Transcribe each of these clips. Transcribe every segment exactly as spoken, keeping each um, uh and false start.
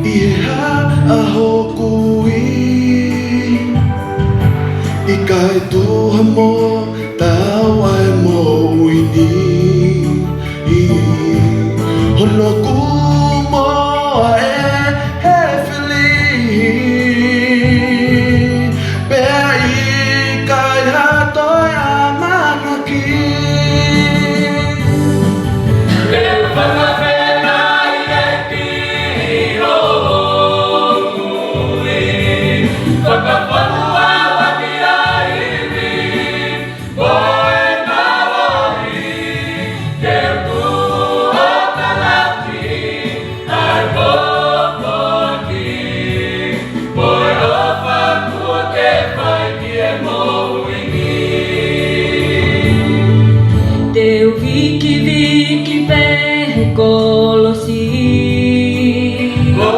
ʻI he hā ʻa hoku ivi, ʻikai tuha mo taau ʻa e moʻui ni. Hono kumu ʻa e hēvani, pea ʻikai ha toe ʻamanaki. Te u vikiviki pē he kolosi. He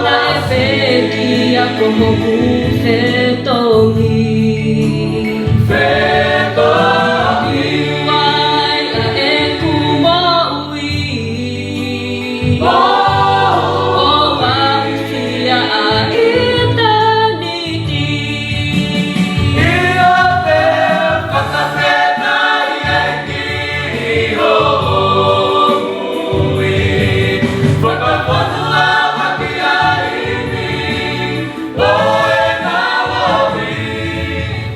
naʻe pekia ko hoku fetongi. Fetongi. Ai ʻa ʻeku moʻui. ʻO aʻusia ʻa ʻitāniti. ʻIo, te u fakafetaʻi ʻEiki ʻi hoʻo moʻui. Fakafonu ʻa e kiʻi ivi ʻo e mālohi,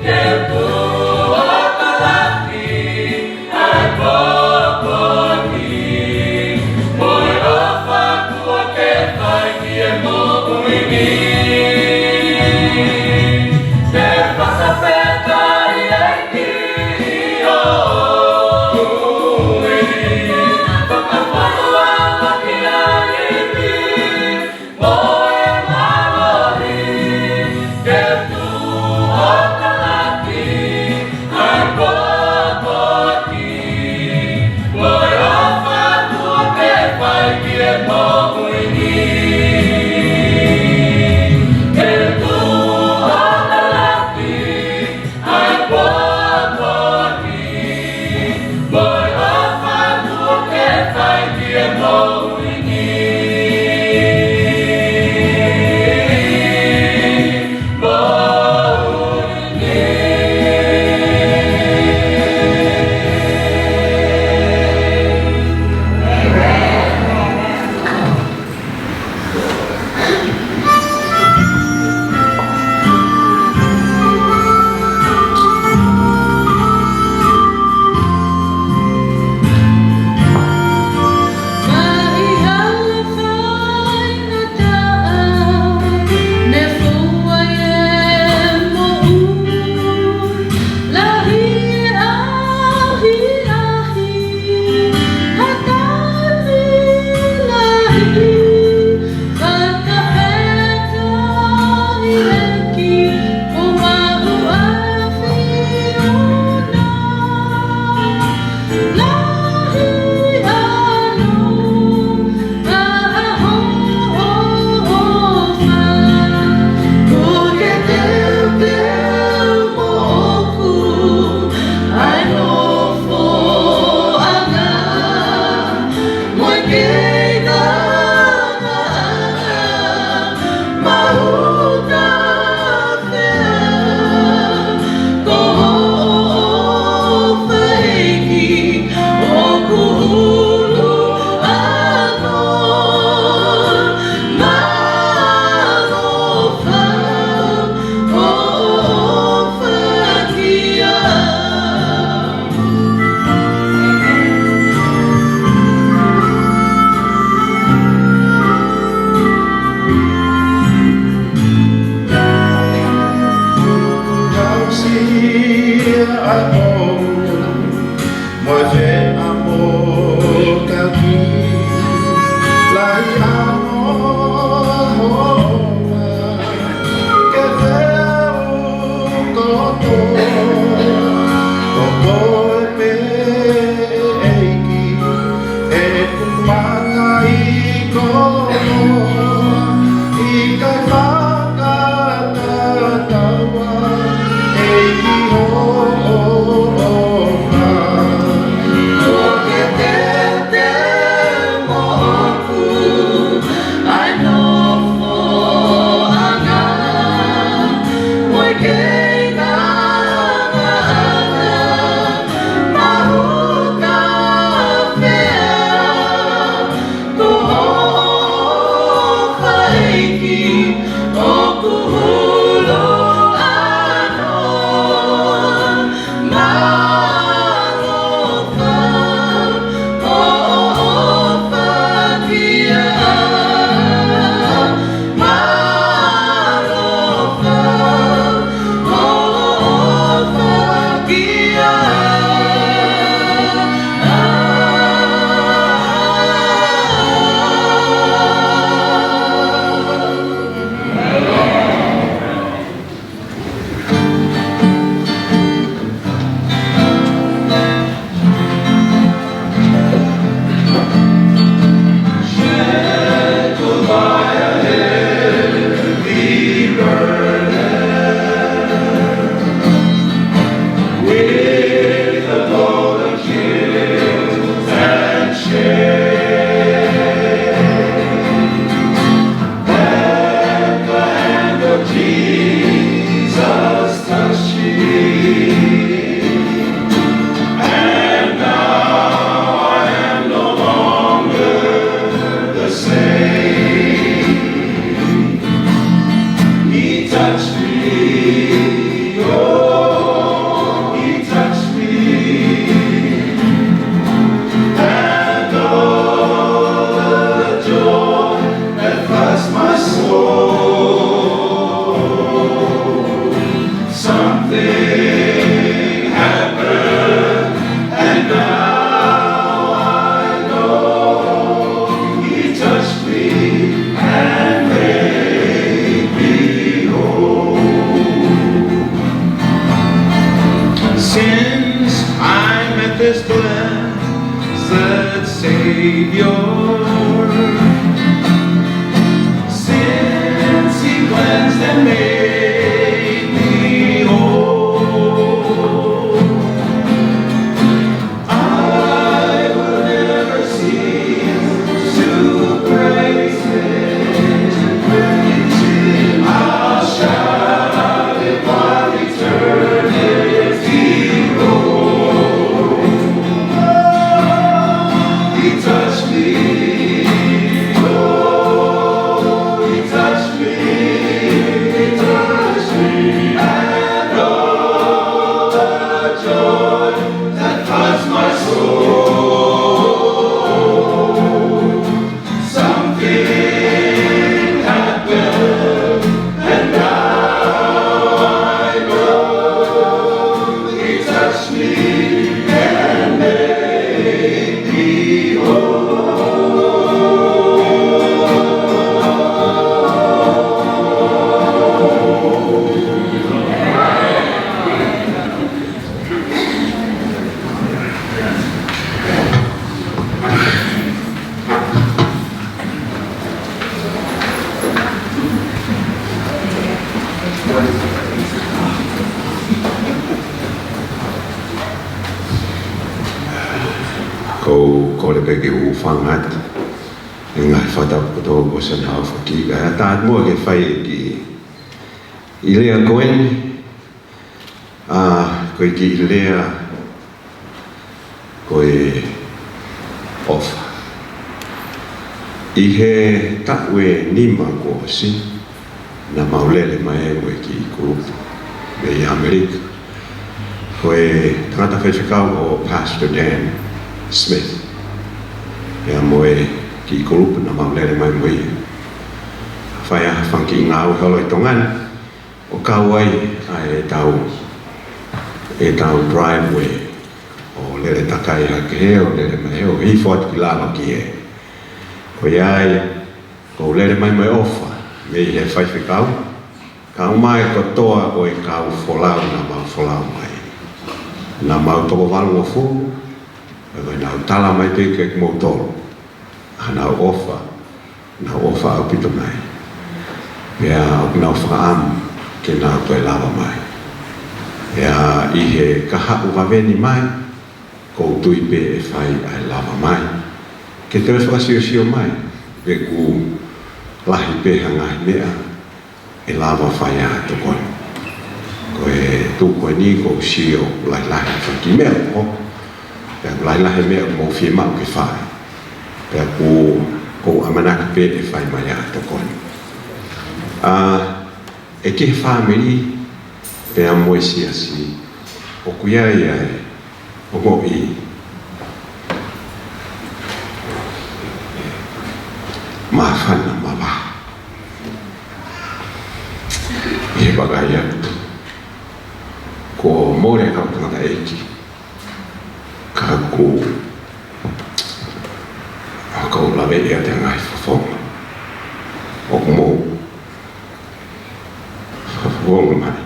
ke u tuʻu ʻo talaki ʻa e poupou ni, mo e ʻofa kuo ke fai ki he moʻui ni. Te u fakafetaʻi ʻEiki ʻi hoʻo moʻui. Fakafonu ʻa e kiʻi ivi mo e mālohi, ke u tuʻu ʻo talaki ʻa e poupou ni, mo e ʻofa kuo ke fai ki he moʻui ni. Ko u kole pē ke u hūfanga atu he ngaahi fakatapu kotoa kuo ʻosi ʻaofaki, kae ʻatā muʻa ke fai e kiʻi lea ko eni. ʻA, ko e kiʻi lea ko e ʻofa. ʻI he taʻu ʻe nima kuo ʻosi, naʻa mau lele mai ai mo e kiʻi kulupu mei ʻAmelika. Ko e tangata faifekau ko Pastor Dan Smith, pea mo e kiʻi kulupu naʻa mau lele mai mo ia. Fai ha fanga kiʻi ngāue holo ʻi Tonga ni, ʻo kau ai ʻa ʻetau, ʻetau driveway, ʻo lele takai hake hē, ʻo lele mai hē, ʻo hifo atu ki lalo ki hē. Ko ia ai, ko u lele mai mo e ʻofa mei he faifekau, kau mai kotoa ʻo e kau folau naʻa mau folau mai. Naʻa mau toko valungofulu, ʻa ia ko ʻenau tala mai pē kiate kimoutolu ʻa ʻenau ʻofa, nau ʻofa ʻaupito mai. Pea ʻoku nau fakaʻamu ke nau toe lava mai. Pea ʻi he kahaʻu vave ni mai, ko u tui pē ʻe fai ʻa e lava mai ke toe fakasiosio mai pe ʻoku lahi pē ha ngaahi meʻa ʻe lava fai ʻa e tokoni. Ko e tuʻu ko eni ko u sio lahilahi faki meʻa ʻoku hoko. Pea ʻoku lahilahi meʻa ʻoku mou fiemaʻu ke fai. Pea ʻoku, ʻoku ou ʻamanaki pē ʻe fai mai ʻa e tokoni. ʻA, ʻe ki he fāmili, pea mo e siasi, ʻoku ʻi ai ʻa e ongoʻi māfana mavahe ʻi he vakai atu. Kuo mole ʻa e kau tangataʻeiki, ka ʻoku, ka ʻoku ou laveʻi atu e ngaahi fofonga ʻoku mou fofonga mai.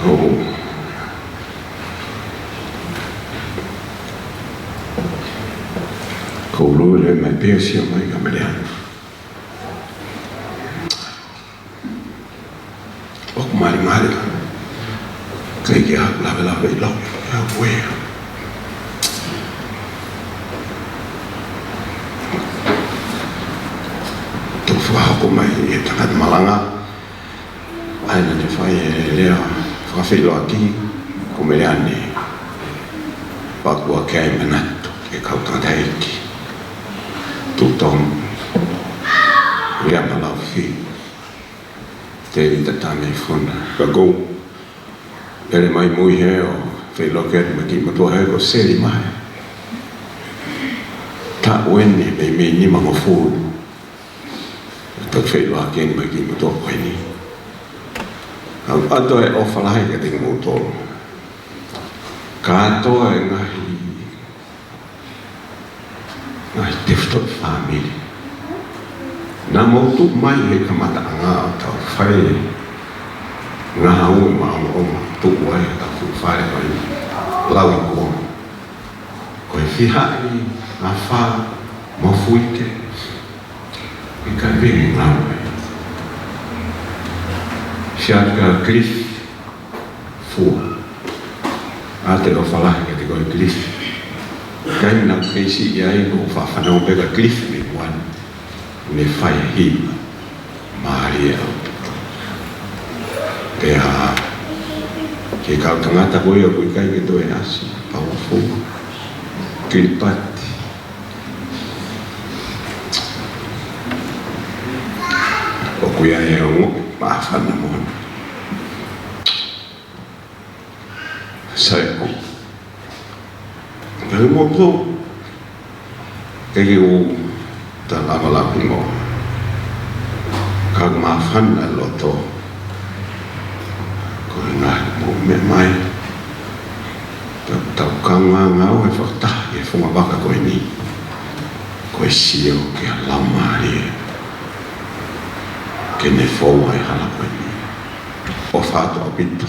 ʻOku, ko u lele mai pē ʻo sio mai ka mele ana. ʻOku malimali. ʻIkai ke u lavelave ʻi loto, ʻe au ē. Tau fakahoko mai e tangata malanga. ʻA ia naʻa ne fai e lea fakafeʻiloaki ko Meleane. Pea ʻoku ʻi ai e manatu e kau tangataʻeiki. Tuʻu Tonga. Lea malaufi. Teli Tatame Funa. Ka ko u lele mai mui hē ʻo feʻiloaki atu mo e kiʻi motuʻa hē ko Seli mai. Taʻu eni meimei nimangofulu. Tau feʻiloaki eni mo e kiʻi motuʻa ko eni. Kau ʻoatu e ʻofa lahi kiate kimoutolu. Kātoa e ngaahi, ngaahi tefitoʻi fāmili naʻa mou tuʻu mai he kamataʻanga ʻo tau fai ngāue maʻongoʻongo, tuʻu ai ʻetau fuʻu fale mai lau i kuonga. Ko e fiha ʻi, afā, mo fuite, ʻikai pē ngāue. Siatka Cliff, fua. ʻA e ʻofa lahi kiate koe Cliff. Kai na keisi ia i ko fa fana o peka Cliff ni kuan. Ne fai hima. Mālie au. Pea, ke kau tangata ko ia ʻoku ʻikai ke toe ʻasi, Pauʻa Fua, Kilipati. ʻOku ʻi ai e ongo, māfana moʻoni. Saiku. Pea mo tō, ʻikai ke u talaange lahi mo. Ka māfana loto. Ko e ngaahi mou meʻa mai. Tau, tau kaungā ngāue fakataha he funga vaka ko eni. Ko e sio ki he Laumālie. Ke ne foua e hala ko eni. ʻOfa atu ʻaupito.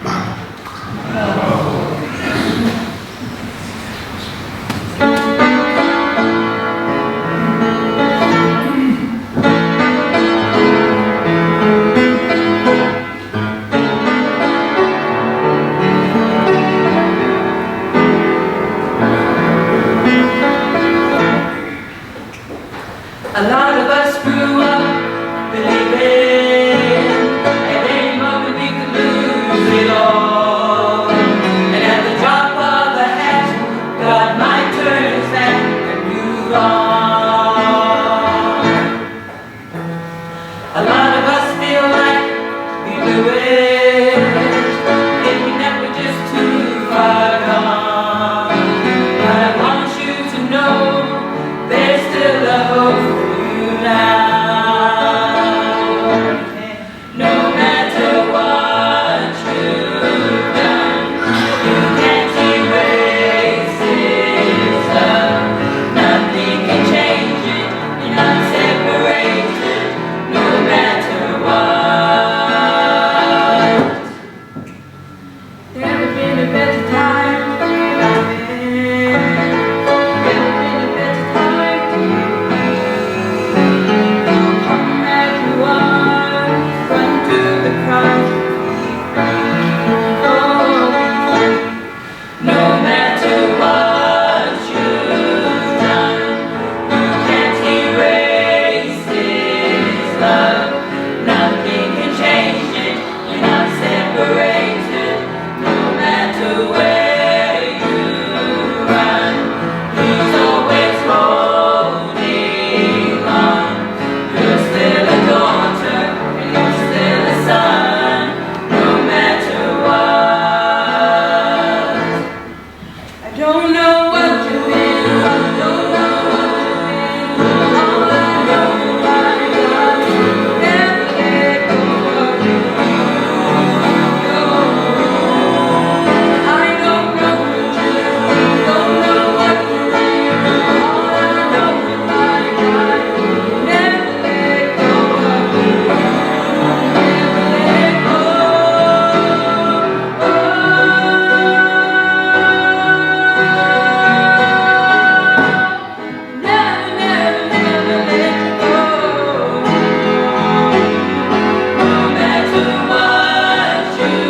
Mālō. Of us grew up believing at any moment we could lose it all. And at the drop of a hat, God might turn his back and move on. A lot of us feel like we blew it, thinking that we're just too far gone. But I want you to know there's still a hope for you now. No matter what you've done, you can't erase his love. Nothing can change it. You're not separated, no matter what. Never been a better time to be alive. Never been a better time to be free. Come everyone, run to the cross. Oh, no matter what you've done, you can't erase his love. Nothing can change it. You're not separated, no matter where you run. He's always holding on. You're still a daughter, and you're still a son, no matter what. I don't know what you mean. All I know is I never let go of you. I don't know what you, don't know what you mean. All I know is I never let go of you. Never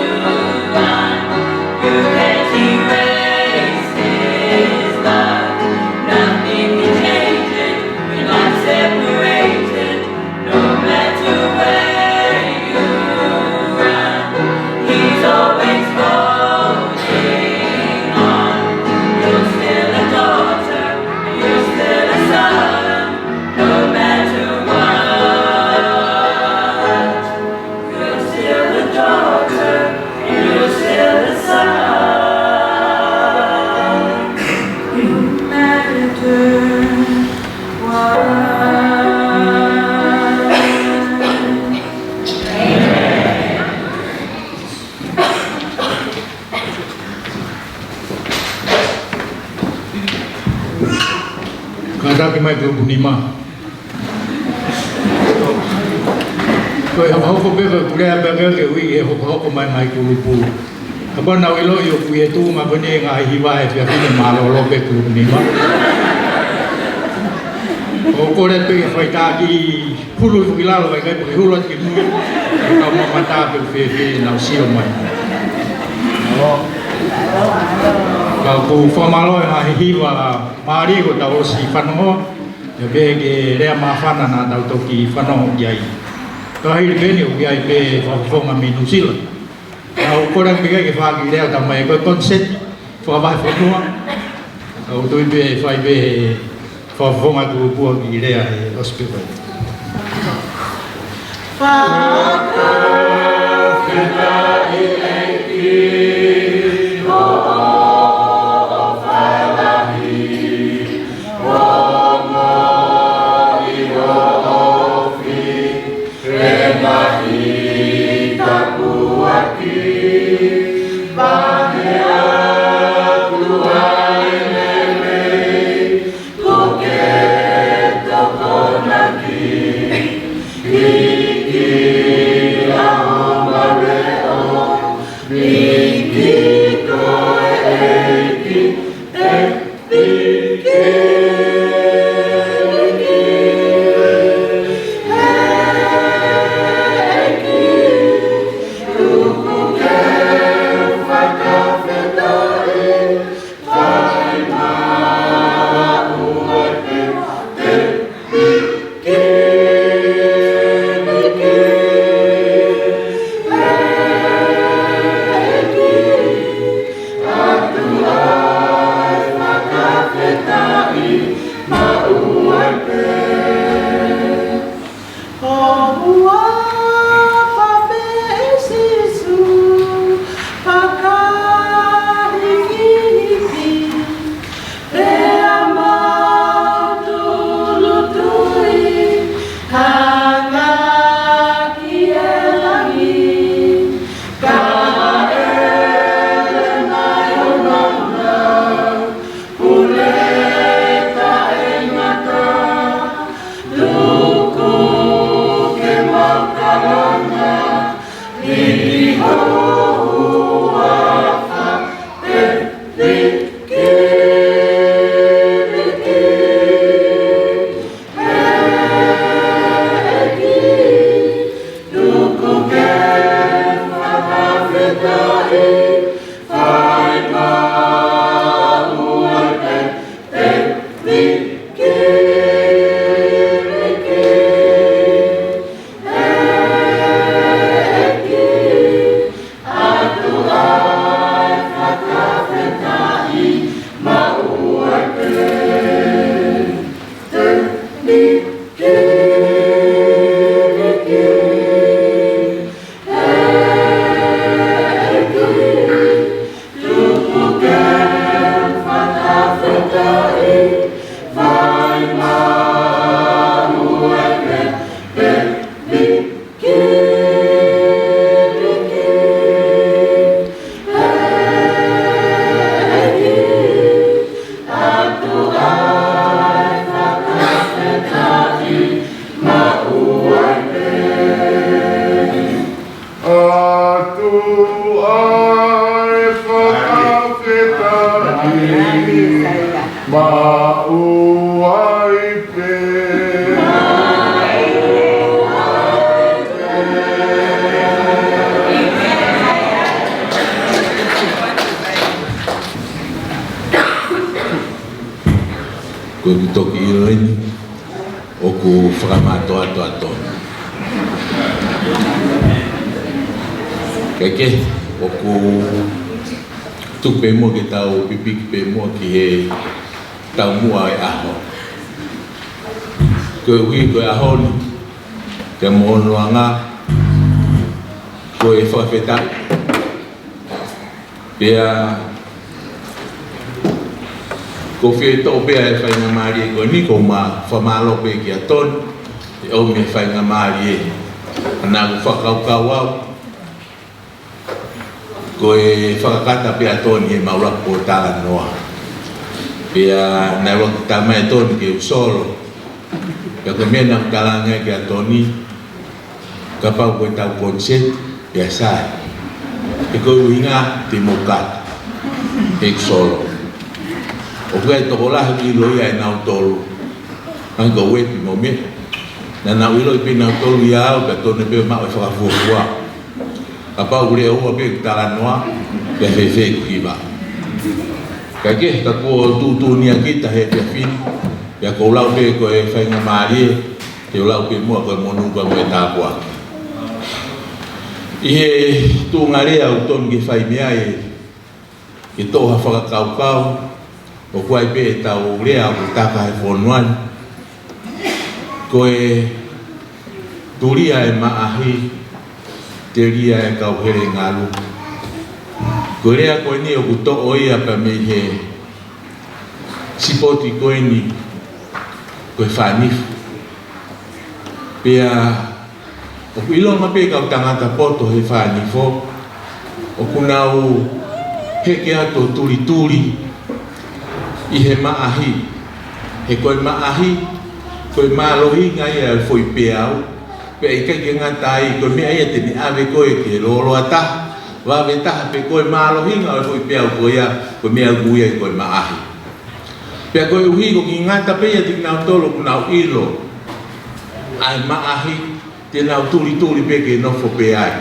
let go. No matter where you run, he's always holding on. You're still a daughter, you're still a son, no matter what. You're still a daughter, you're still a son, no matter what. Kātaki mai kulupu nima. Ko e hokohoko pē ko e kulea pē ke ui e hokohoko mai mai kulupu. Kapau naʻa ʻoku ʻilo ʻoku ʻi he tuʻunga ko eni e ngaahi hiva he efiafi ni, mālōlō pē kulupu nima. ʻOku ou kole pē ke fai taki pulu i fuki lalo, ʻikai ke hulu atu ki mui. Ka mamata pē ʻoku fēfē ʻenau sio mai. Ka ʻoku ou fakamālō he ngaahi hiva mālie kuo tau ʻosi fanongo, pea pehē ki he lea māfana naʻa tau toki fanongo ki ai. Ka hili pē eni ʻoku ʻi ai pē fakafofonga mei New Zealand. Naʻa ʻoku ou kole pē ke fai ha kiʻi lea ʻo tau mai ko e concert fakavahefonua. Ka ʻoku ou tui pē fai pē he fakafofonga ʻo e kulupu ha kiʻi lea he ʻosi pē ko ē. Fakafetaʻi ʻEiki, ko hoʻo ʻofa lahi, ko hoʻo moʻui ofi, pea mo e tāpuaki, pea mo e ʻOtua lelei, kuo ke tokonaki, ʻEiki ʻa homau leʻo, ʻEiki ko e ʻEiki, ʻEiki, ʻEiki, tuku ke u fakafetaʻi, fai maʻu ai pē, ʻEiki. ʻOtua ʻe fakafetaʻi maʻu ai pē. Ko ʻeku toki ʻilo eni ʻoku fakamātoato atu. Kae kehe, ʻoku tuku pē muʻa ke tau pipiki pē muʻa ki he taumuʻa ʻo e ʻaho. Koeʻuhi ko e ʻaho ni, ko e moʻonoʻanga, ko e fakafetaʻi. Pea ʻoku ou fie toʻo pē ʻa e faingamālie ko eni, ʻoku ou fakamālō pē kia Toni, ʻi he ʻomi e faingamālie. Naʻa ku fakakaukau au, ko e fakakata pē ʻa Toni he maʻu laku ʻo talanoa. Pea naʻe ʻuluaki tā mai ʻa Toni ke u solo. Pea ko e meʻa naʻa ku talaange kia Toni, kapau ko e tau koniseti, pea sai. He ko e ʻuhinga te mo kata, he solo. ʻOku ʻi ai e tokolahi ʻoku ʻilo ia ʻe nautolu. Hangē ko Uepi mo meʻa. Naʻa nau ʻiloʻi pē nautolu ia au, pea tonu pē maʻu e fakafuofua. Kapau ʻoku leʻo ua pē ʻeku talanoa, pea fēfē ʻeku hiva. Kae kehe, ka kuo tuʻutuʻuni ʻa kita he efiafi ni, pea ʻoku ou lau pē ko e faingamālie, te u lau pē muʻa ko e monū pea mo e tāpuaki. ʻI he tuʻunga lea ʻoku tonu ke fai mei ai, ke toʻo ha fakakaukau, ʻoku ʻi ai pē ʻetau lea ʻoku taka he fonua ni. Ko e tulia e maʻahi, telia e kau helengalu. Ko e lea ko eni ʻoku toʻo ia pē mei he sipoti ko eni ko e fānifo. Pea ʻoku ʻilonga pē kau tangata poto he fānifo, ʻoku nau heke atu ʻo tulituli ʻi he maʻahi. He ko e maʻahi, ko e mālohinga ia ʻo e foʻi peau, pea ʻikai ke ngata ai, ko e meʻa ia te ne ʻave koe ki he lōloa taha, vave taha, pea ko e mālohinga ʻo e foʻi peau ko ia, ko e meʻa ʻoku ui ai ko e maʻahi. Pea koeʻuhi ʻoku ʻikai ngata pē ia kiate kinautolu ʻoku nau ʻilo ʻa e maʻahi, te nau tulituli pē ke nofo pē ai.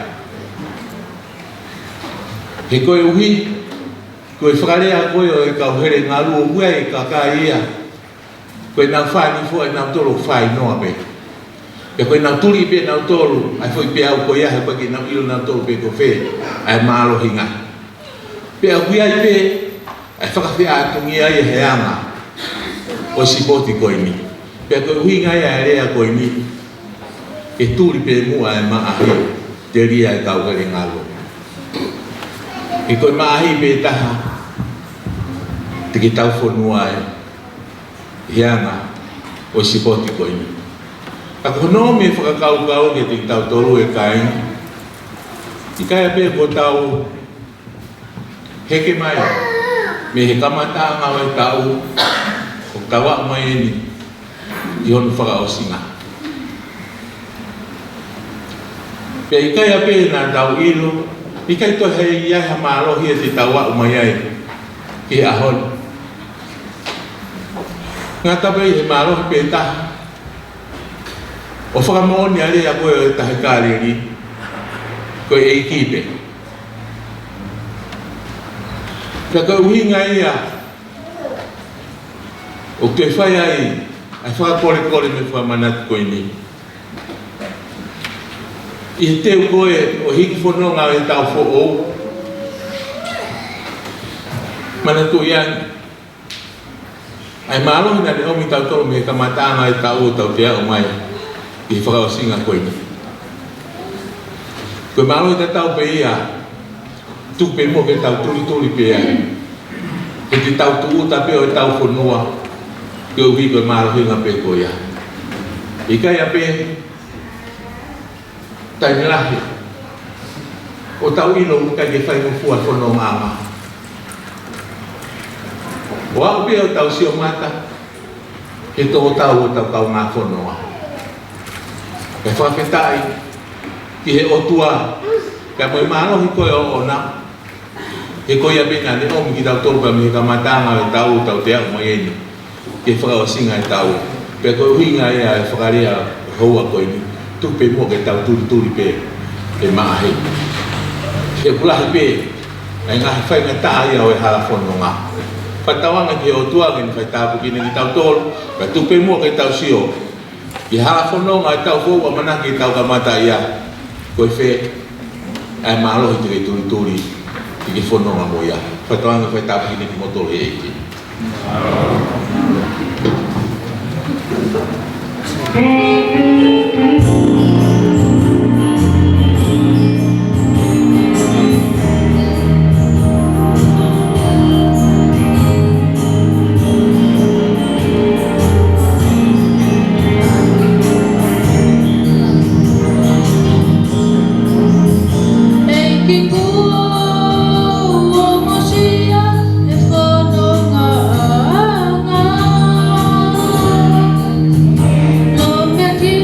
He koeʻuhi, ko e fakalea ko ē ʻo e kau helengalu ʻoku ʻi ai e kakai ia, ko ʻenau fānifo ʻanautolu ʻoku fainoa pē. Pea ko ʻenau tuli pē ʻanautolu ʻa e foʻi peau ko ia he ʻoku ʻikai ke nau ʻilo ʻanautolu pe ko fē ʻa e mālohinga. Pea ʻoku ʻi ai pē ʻa e fakafeʻātungia ia he anga ʻo e sipoti ko eni. Pea ko e ʻuhinga ia ʻa e lea ko eni, ke tuli pē muʻa e maʻahi, telia e kau helengalu. He ko e maʻahi pē taha te ke tau fonua ai he anga ʻo e sipoti ko eni. Ka ko hono ʻomi e fakakaukau kiate kitautolu e kāinga, ʻikai pē kuo tau heke mai mei he kamataʻanga ʻo e taʻu ʻoku tau aʻu mai eni ʻi hono fakaʻosinga. Pea ʻikai pē naʻa tau ʻilo, ʻikai toe ʻi ai ha mālohi ia te tau aʻu mai ai ki he ʻaho ni. Ngata pē he mālohi pē taha, ʻo fakamoʻoni ʻa e lea ko ē ʻo e Tahi Kāleli, ko e ʻEiki pē. Pea ko e ʻuhinga ia ʻoku ou fai ai ʻa e fakakolekole mo e fakamanatu ko eni. ʻI he teu ko ē ʻo e hiki fononga ʻo e taʻu foʻou, manatuʻi ange ʻa e mālohi naʻa ne ʻomi kitautolu mei he kamataʻanga ʻo e taʻu ʻo tau te aʻu mai ʻi he fakaʻosinga ko eni. Ko e mālohi tatau pē ia, tuku pē muʻa ke tau tulituli pē ai. He te tau tūʻuta pē ʻo tau fonua, koeʻuhi ko e mālohinga pē ko ia. ʻIkai ʻapē, taimi lahi, ʻoku tau ʻilo ʻoku ʻikai ke faingofua e fonongaʻanga. ʻO aʻu pē ʻo tau sio mata, he tō tau ʻo tau kaungā fononga. ʻE fakafetaʻi ki he ʻOtua, pea mo e mālohi ko ē ʻoʻona, he ko ia pē naʻa ne ʻomi kitautolu pea mei he kamataʻanga ʻo e taʻu tau teau mai eni, ke fakaʻosinga e taʻu. Pea ko e ʻuhinga ia e fakalea houa ko eni, tuku pē muʻa ke tau tulituli pē e maʻahi. He ʻoku lahi pē ʻa e ngaahi faingataʻa ia ʻo e hala fononga. Fakatauange ki he ʻOtua ke ne faitāpuekina kitautolu, pea tuku pē muʻa ke tau sio ki he hala fononga ʻetau foʻi ʻamanaki ʻetau kamata ia, ko e fē ʻa e mālohi te ke tulituli, te ke fononga mo ia. Fakatauange faitāpuekina kimoutolu ʻe he ʻEiki. ʻEiki kuo u ongosia e fononga ʻanga. Lo me ki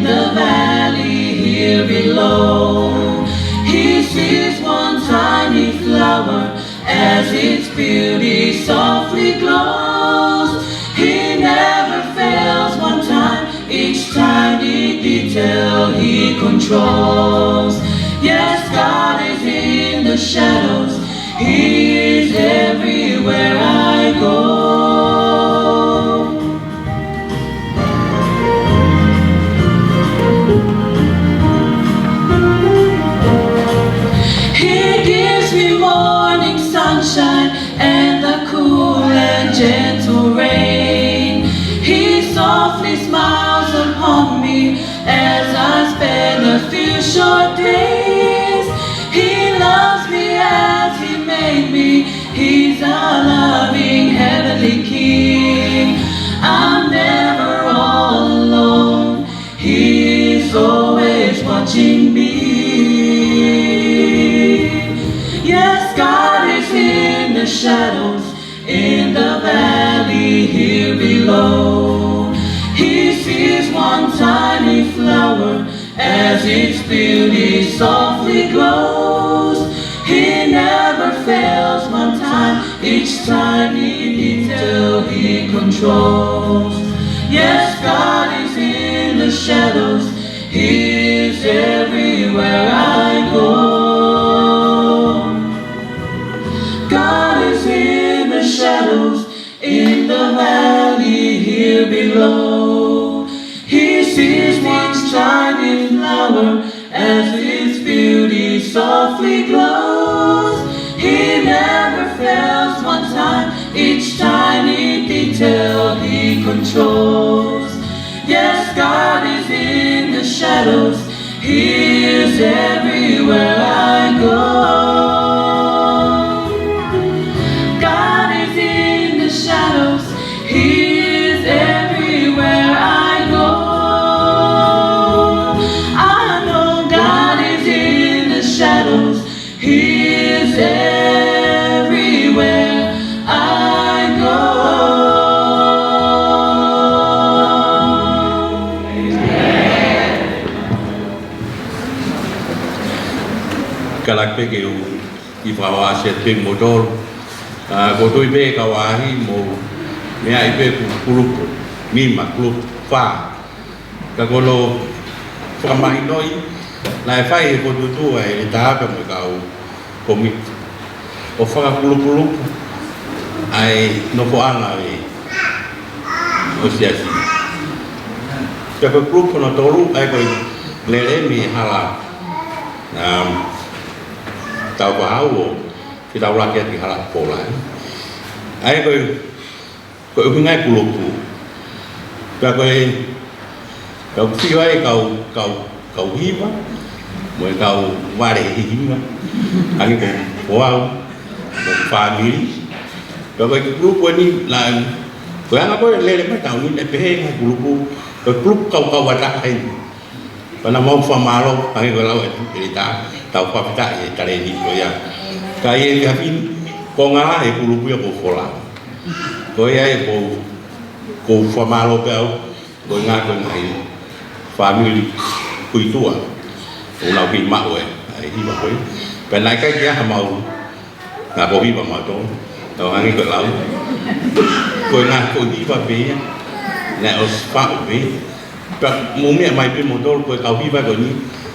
the valley here below. He sees one tiny flower as its beauty softly glows. He never fails one time, each tiny detail he controls. Yes, God is in the shadows, He is everywhere I go. He gives me morning sunshine and the cool and gentle rain. He softly smiles upon me as I spend a few short days. He loves me as He made me. He's a loving heavenly King. I'm never all alone. He's always watching me. Yes, God is in the shadows, in the valley here below. He sees one tiny flower as its beauty softly glows. He never fails one time, each tiny detail He controls. Yes, God is in the shadows, He is everywhere I go. God is in the shadows, in the valley here below. He sees each tiny flower as its beauty softly glows. He never fails one time, each tiny detail He controls. Yes, God is in the shadows, He is everywhere I go. God is in the shadows, He is everywhere I go. I know God is in the shadows, He is everywhere I go. Kalake pē ke u ʻi fakawāsia pē mo tolu. ʻA, ko tui pē ka wahi mo mea i pē ku kulupu, nima kulupu, fā. Ka ko hono fakamahinoʻi, naʻe fai he potutu ʻa e ʻeletā pea mo e kau kōmiti ʻo fakakulukulupu ʻa e nofoʻanga ʻo e, ʻo e siasi. Pea ko e kulupu hono tolu, ʻa ia ko e lele mei he hala, um, Taufaʻahau ʻo fetaulaki atu ki he hala Polani. ʻA ia ko e Ko e ʻuhinga e kulupu. Pea ko e, kau sio ai kau, kau, kau hiva, mo e kau vale hiva, hangē ko Foau, mo e fāmili. Pea ko e kulupu eni, naʻe, ko e anga ko ē lele mai taʻu ni, naʻe pehē e kulupu, ko e kulupu kau kau ʻa taha eni. Pea naʻa mau fakamālō, hangē ko e lau ʻa e ʻeletā, tau fakafetaʻi he talēniti ko ia. Ka ʻi he efiafi ni, ko e ngaahi kulupu ia ko Folau. Ko ia ē ko, ko e fakamālō pē au, ko e ngaahi, ko e ngaahi fāmili kuo tuʻa, ʻoku nau kei maʻu e, ʻa e hiva ko ē. Pea naʻe ʻikai ke ʻi ai haʻamau ngaahi hiva mautolu, tau hangē ko e lau. Ko e ngaahi hiva pē ia, naʻe ʻosi faʻu pē. Pea mou meʻa mai pē moutolu, ko e kau hiva ko eni,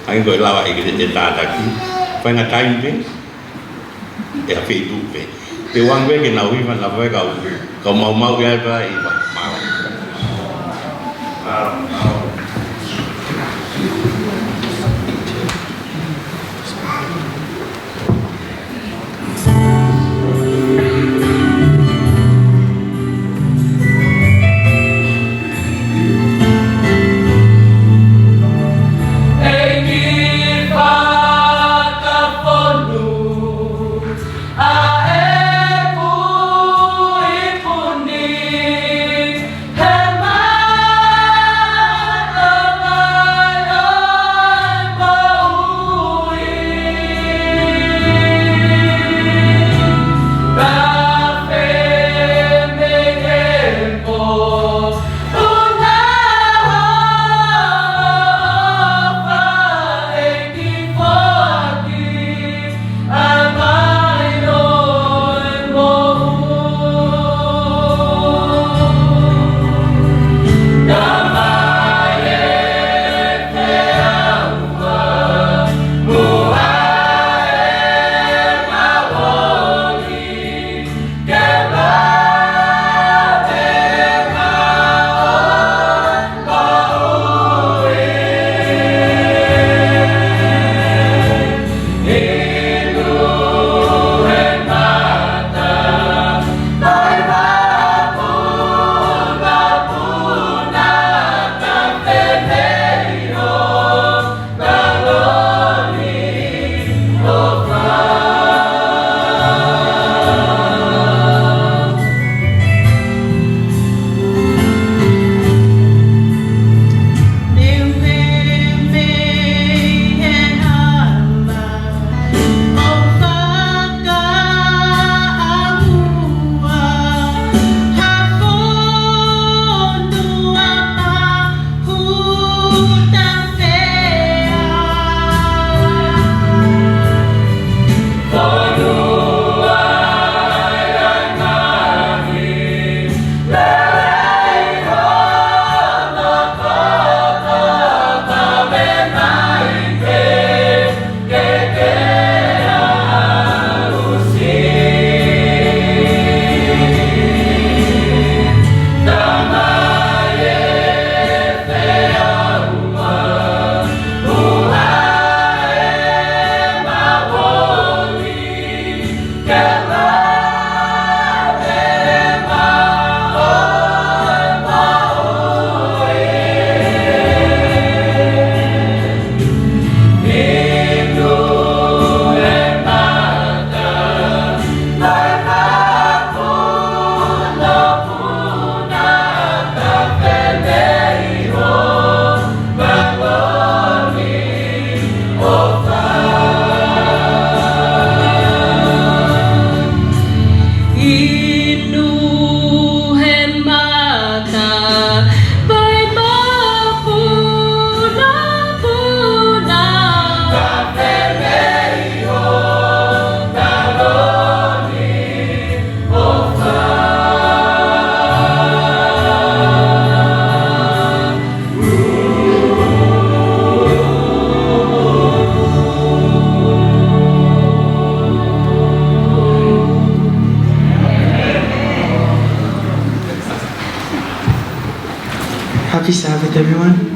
hangē ko e lau ʻa e ʻeletā taki. Faʻahinga taimi pē, ʻe ha feituʻu pē. Te u ʻoange pē ke nau hiva, naʻa pē kau, kau maumau ia pē ʻi he mālō. Mālō, mālō. Inu he mata, pai mapuna puna. Happy Sabbath, everyone.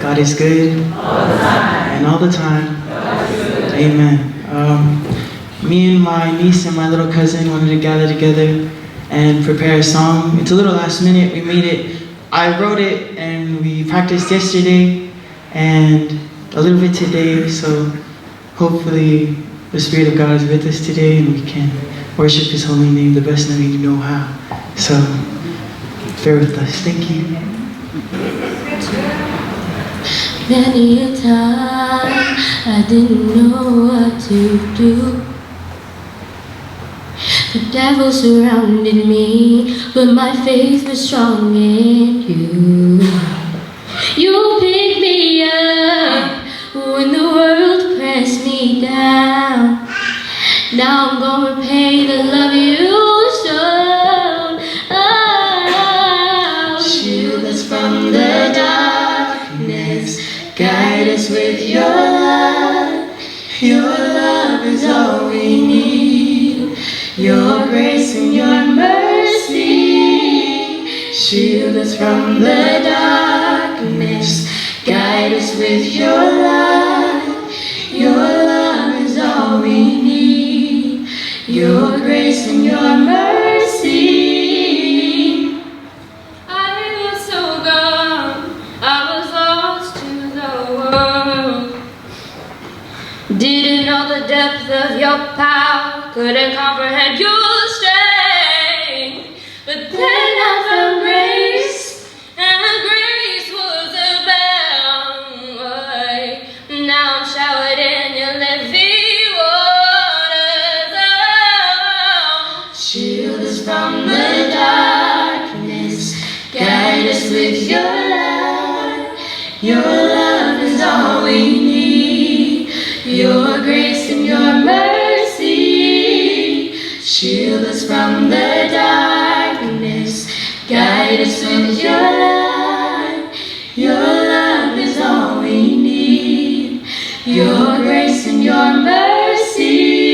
God is good. And all the time. Amen. Um, me and my niece and my little cousin wanted to gather together and prepare a song. It's a little last minute. We made it. I wrote it and we practiced yesterday and a little bit today. So hopefully the Spirit of God is with us today and we can worship His holy name the best that we know how. So bear with us. Thank you. Many a time I didn't know what to do. The devil surrounded me, but my faith was strong in you. You picked me up when the world pressed me down. Now I'm gonna pay the love you showed. Oh, shield us from the darkness, guide us with your love. Your love is all we need. Your grace and your mercy shield us from the darkness. Guide us with your love. Your love is all we need. Your grace and your mercy. I was so gone, I was lost to the world. Didn't know the depth of your power, couldn't comprehend your strength. But then I found grace, and the grace was abound. Now I'm showered in your living waters. Oh, shield us from the darkness. Guide us with your love. Your love is all we need. Your grace and your mercy shield us from the darkness. Guide us with your love. Your love is all we need. Your grace and your mercy.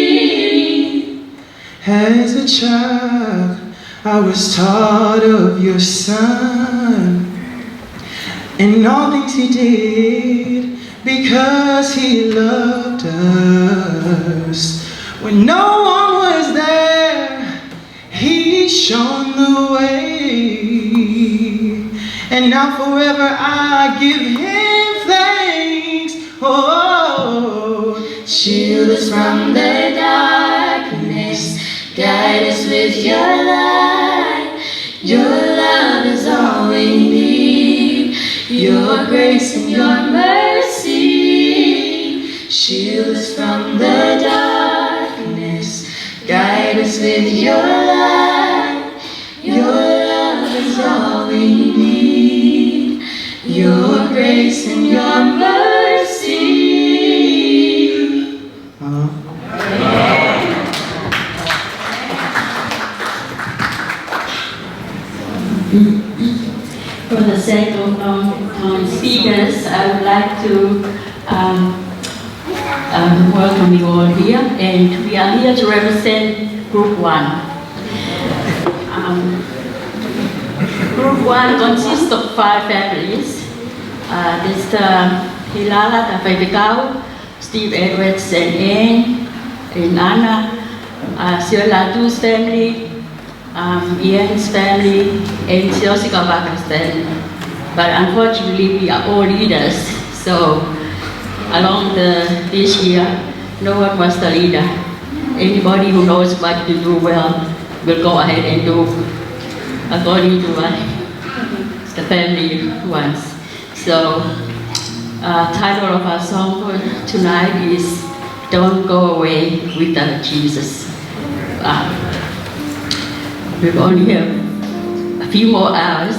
As a child, I was taught of your Son and all things he did because he loved us. When no one was there, he shone the way. And now forever I give him thanks. Oh, shield us from the darkness. Guide us with your light. Your love is all we need. Your grace and your mercy shield us from the darkness. Guide us with your light. Your love is all we need. Your grace and your mercy. Mālō. For the sake of our, our speakers, I would like to, um, um, welcome you all here, and we are here to represent Group One. Um, Group One consists of five families. Uh, there's the Hilala, the Faifekau, Steve Edwards and Anne, and Anna, uh, Siola Tu's family, um, Ian's family, and Siosi Kavaka's family. But unfortunately, we are all leaders. So along the, this year, no one was the leader. Anybody who knows what to do well will go ahead and do according to what the family wants. So, uh, title of our song for tonight is Don't Go Away Without Jesus. Uh, We only have a few more hours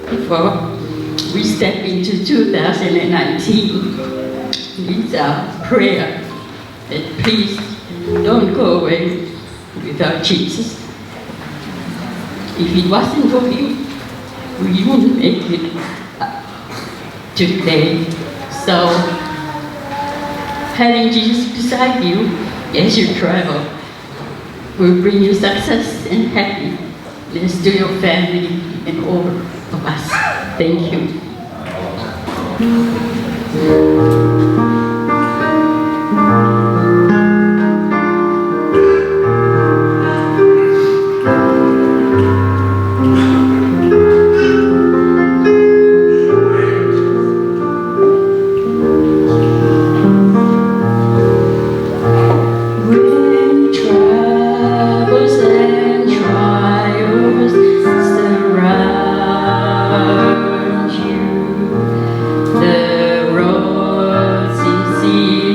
before we step into two thousand and nineteen. It's our prayer that please don't go away without Jesus. If it wasn't for him, we wouldn't make it today. So, having Jesus beside you as you travel will bring you success and happiness to your family and all of us. Thank you. When troubles and trials surround you, the road seems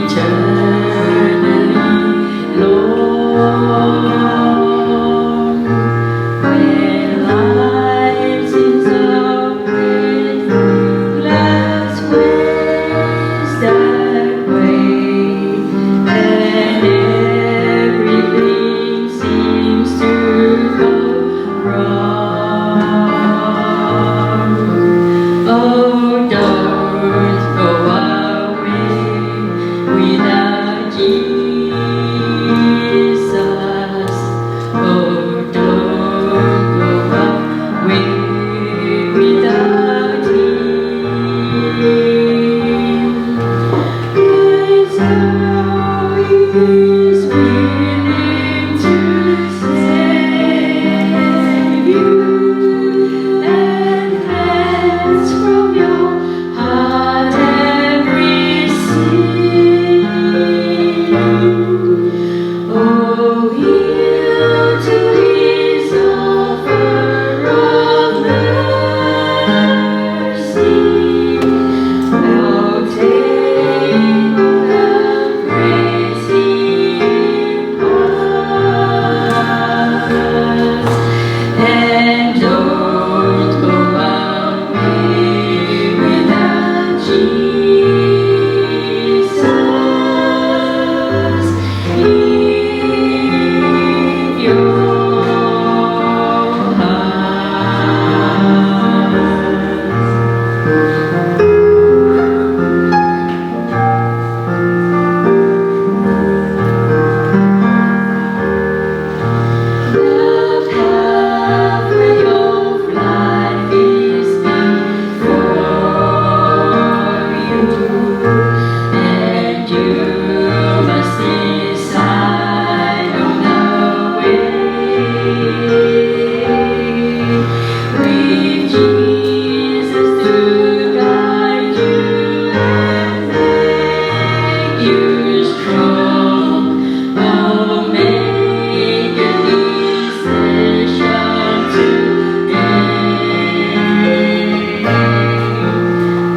eternally long. When life seems a endless waste and gray, and everything seems to go wrong. Oh, don't go away without Jesus. Oh, don't go away without him. He's always willing to save you and cleanse from your heart every sin. Oh, yield to his offer of mercy. Oh, take of the grace he imparts, and don't go away without Jesus. If your heart The pathway of life is before you, and you must decide on the way. With Jesus to guide you and make you strong, oh, make a decision today.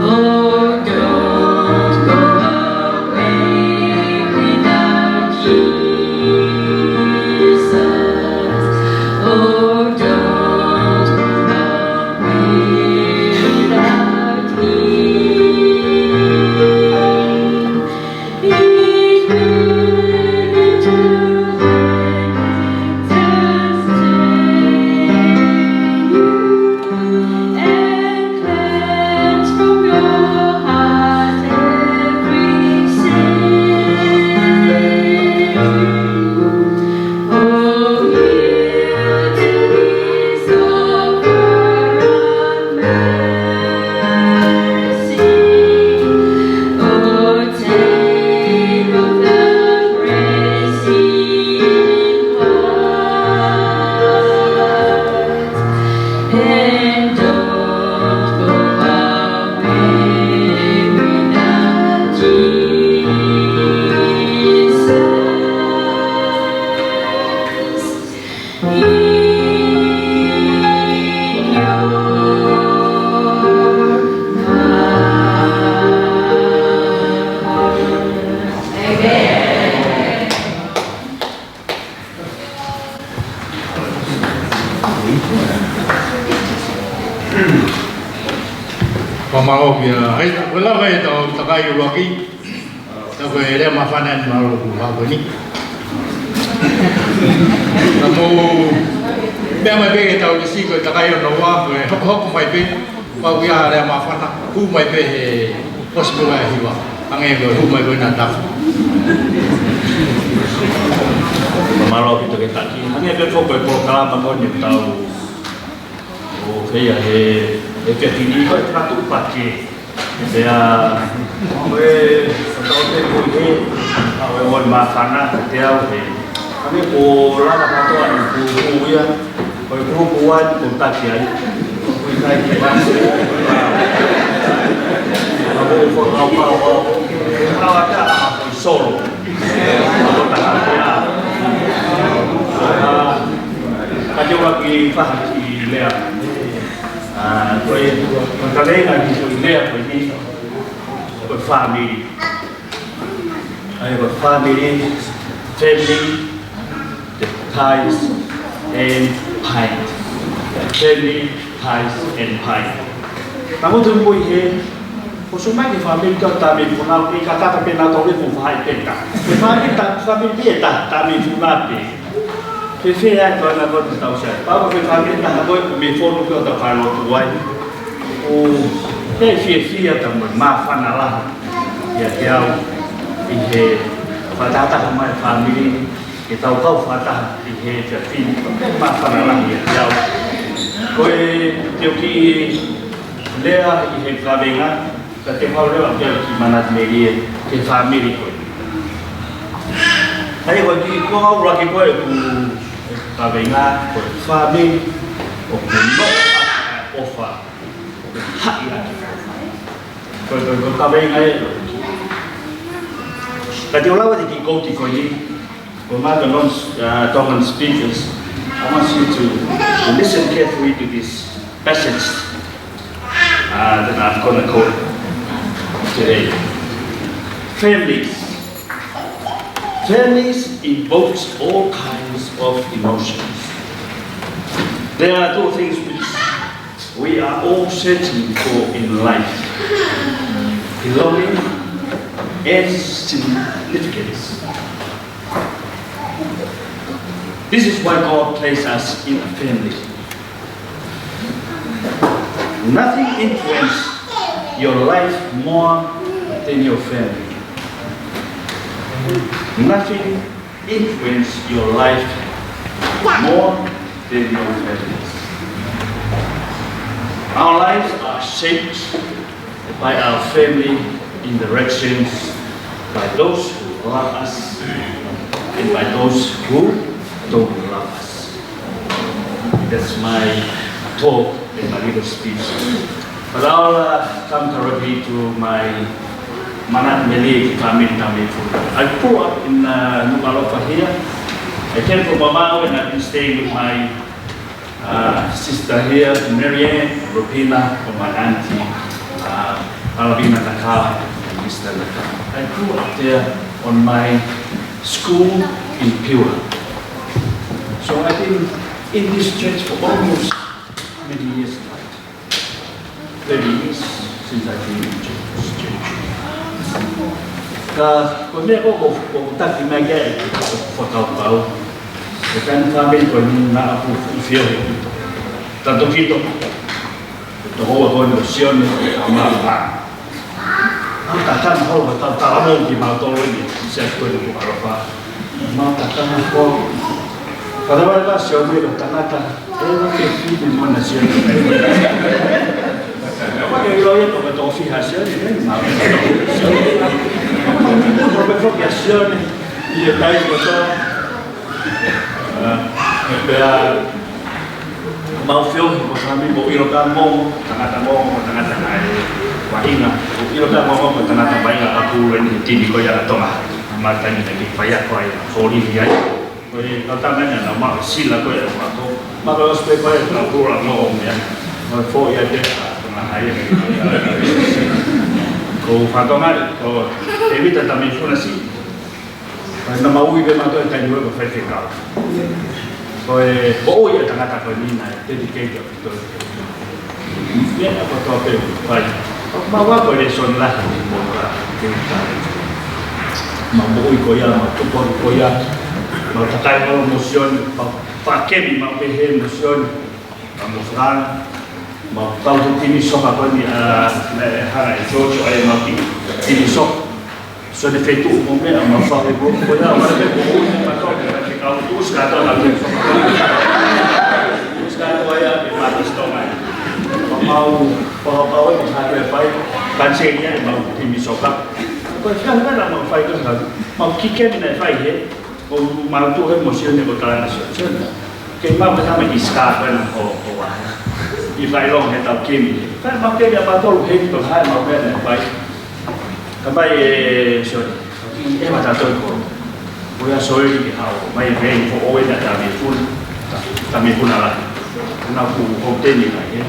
Oh, don't go away without Jesus. Oh, don't go away without him. He's willing to take and save you and cleanse from your heart every sin. Oh, yield to his offer of mercy. Oh, take of the grace he imparts, and don't go away without Jesus. In your heart. Amen. Fakamālō kia, ʻe, ko e lava ʻetau takai ʻuluaki. Ka ko e lea māfana eni, mālō ʻoku hoko ni. Ka mou meʻa mai pē ke tau lisi ko e takai hono ua, ko e hokohoko mai pē. Pau ia lea māfana, hū mai pē he kosipeli ʻa e hiva. Hangē ko e hū mai ko ena tafa. Mālō ʻaupito ki he taki. Hangē pē ko e polokalama ko eni ʻoku tau ʻo feia he, he efiafi ni ko e fakatuʻupakē. Pea, ko e, ko e tau te ko e, ʻa e ʻoi māfana, te au he. Ka ne ko lava katoa ni ko, ko ia, ko e kulupu one ko taki ai. Ko e kai ke vase. Ka ko ko kau kau kau. Kau ata ko solo. Ko taka pea. Ah, ka te ʻuluaki faha ki lea. Ah, ko e, ko e kavenga ki ko e lea ko eni, ko e family. ʻA ia ko e family, family, the ties and bind. Family, ties and bind. Ka ko e tui he, ko e sio mai ki he family ʻa e tama mo e fānau, ʻikai ke kata pē nautolu ʻo faʻa ʻi pē ta. Ko e family ta, family pē ta, tama mo e fānau pē. Fēfē ai ko ena ko e tau sai. Pau ko e family ta ko e mei fonu ko e tau kai lotu ai. ʻO, ʻe fiefia ka mo e māfana lahi. ʻIate au, ʻi he fakataha mai family, ke tau kau fakataha ʻi he efiafi ni. Ko e māfana lahi ʻiate au. Ko e te u kiʻi lea ʻi he kavenga, ka te mau lea pē ki Manatu Melie, ki he family ko ē. ʻA ia ko e kiʻi konga ʻuluaki ko ē ʻeku kavenga ko e family ʻoku noʻo ʻa e ʻofa, ʻoku haʻi ʻaki e ʻofa. Ko e, ko e, ko e kavenga ē. Ka te u lava atu ki he kouti ko eni, ko e mata non, uh, Tongan speakers, I want you to, to listen carefully to this passage, uh, that I'm gonna quote today. Families. Families evokes all kinds of emotions. There are two things which we are all searching for in life: belonging and significance. This is why God placed us in a family. Nothing influences your life more than your family. Nothing influence your life more than your families. Our lives are shaped by our family interactions, by those who love us and by those who don't love us. That's my talk and my little speech. But I'll, uh, come directly to my Manatu Melie ki he family tama mo e fānau. I grew up in, uh, Nukuʻalofa here. I came from Vavaʻu and I've been staying with my, uh, sister here, Mary Ann, Robina, and my auntie, uh, Alavina Nakala and Mister Nakala. I grew up there on my school in Piura. So I've been in this church for almost many years now. Thirty years since I've been in church. Ka ko e meʻa ko ē ʻoku, ʻoku taki mai ki ai ʻeku fakakaukau. Ko e taimi ko eni naʻa ku ʻi fē ʻi Tokito. Tokito ko eni ʻo Sione ʻAmapa. Naʻa ku tatana holo ka tau talamou kimautolu eni, ʻi he siasi ko eni Nukuʻalofa. Naʻa ku tatana holo. Ka tau ala Sione ko e tangata ʻe, ʻoku ke fili mo na Sione. Ka ke ʻilo ia ko e tofi ha Sione, ʻe, ma. Ko e tofi ha Sione, ʻi he taimi kotoa. Ah, pea, mau feohi ko e fāmili, ʻoku ʻilo ka mo, tangata mo, tangata naʻe vaʻinga. ʻOku ʻilo ka mo, ko e tangata vaʻinga ka pulu eni he timi ko ia ʻa Tonga. Ma taimi naʻe kei faiako ai, fōlili ai. Ko e kau tama ni naʻa nau maʻu e sila ko ē ʻa e mako. Mako e ʻosi pē ko ē ʻa e kula mo e meʻa. Mo e foʻi ʻa e pē ʻa Tonga hai. Ko Fatonga, ko Tēvita Tamaifuna si. Ko e naʻa mau ui pē mautolu he taimi ko ē ko e faifekau. Ko e moʻui ʻa e tangata ko eni naʻe dedicate ʻaupito ki he meʻa kotoa pē ʻoku fai. ʻOku mau ako e lēsoni lahi mo ka ke ka. Mau moʻui ko ia, mau tupu ko ia, mau takai mau mo Sione, mau fakemi mau pehē mo Sione, mau mo Fran, mau kau tu timi soka ko eni, ʻa, naʻe hanga ʻe George ʻo ʻai mau ki timi soka. So ne fetu mo meʻa mau fale ko, ko ia, ʻo ʻai pē ko ui ma toke, ʻa ke kau tu, usi kātoa kau tu. Usi kātoa ia, ʻe ma tu sto mai. Mau, mau, mau, ʻe ma hake fai, kanseli ia, ʻe mau timi soka. Ko e fai na mau fai ko ha, mau kikeni naʻe fai he, ʻo mau tu he mo Sione ko talanga Sione. Ke mau ka tama i ska ko na ko, ko wa. I fai long he tau kemi. Fai mau kemi ʻa patolu he ki to hai mau meʻa naʻe fai. Ka mai e Sione, ʻe ma ta toi ko. Ko ia Soeli ke hao, mai e vei ko ʻo e na tami fun, tami fun ala. Na ku ho teni mai e.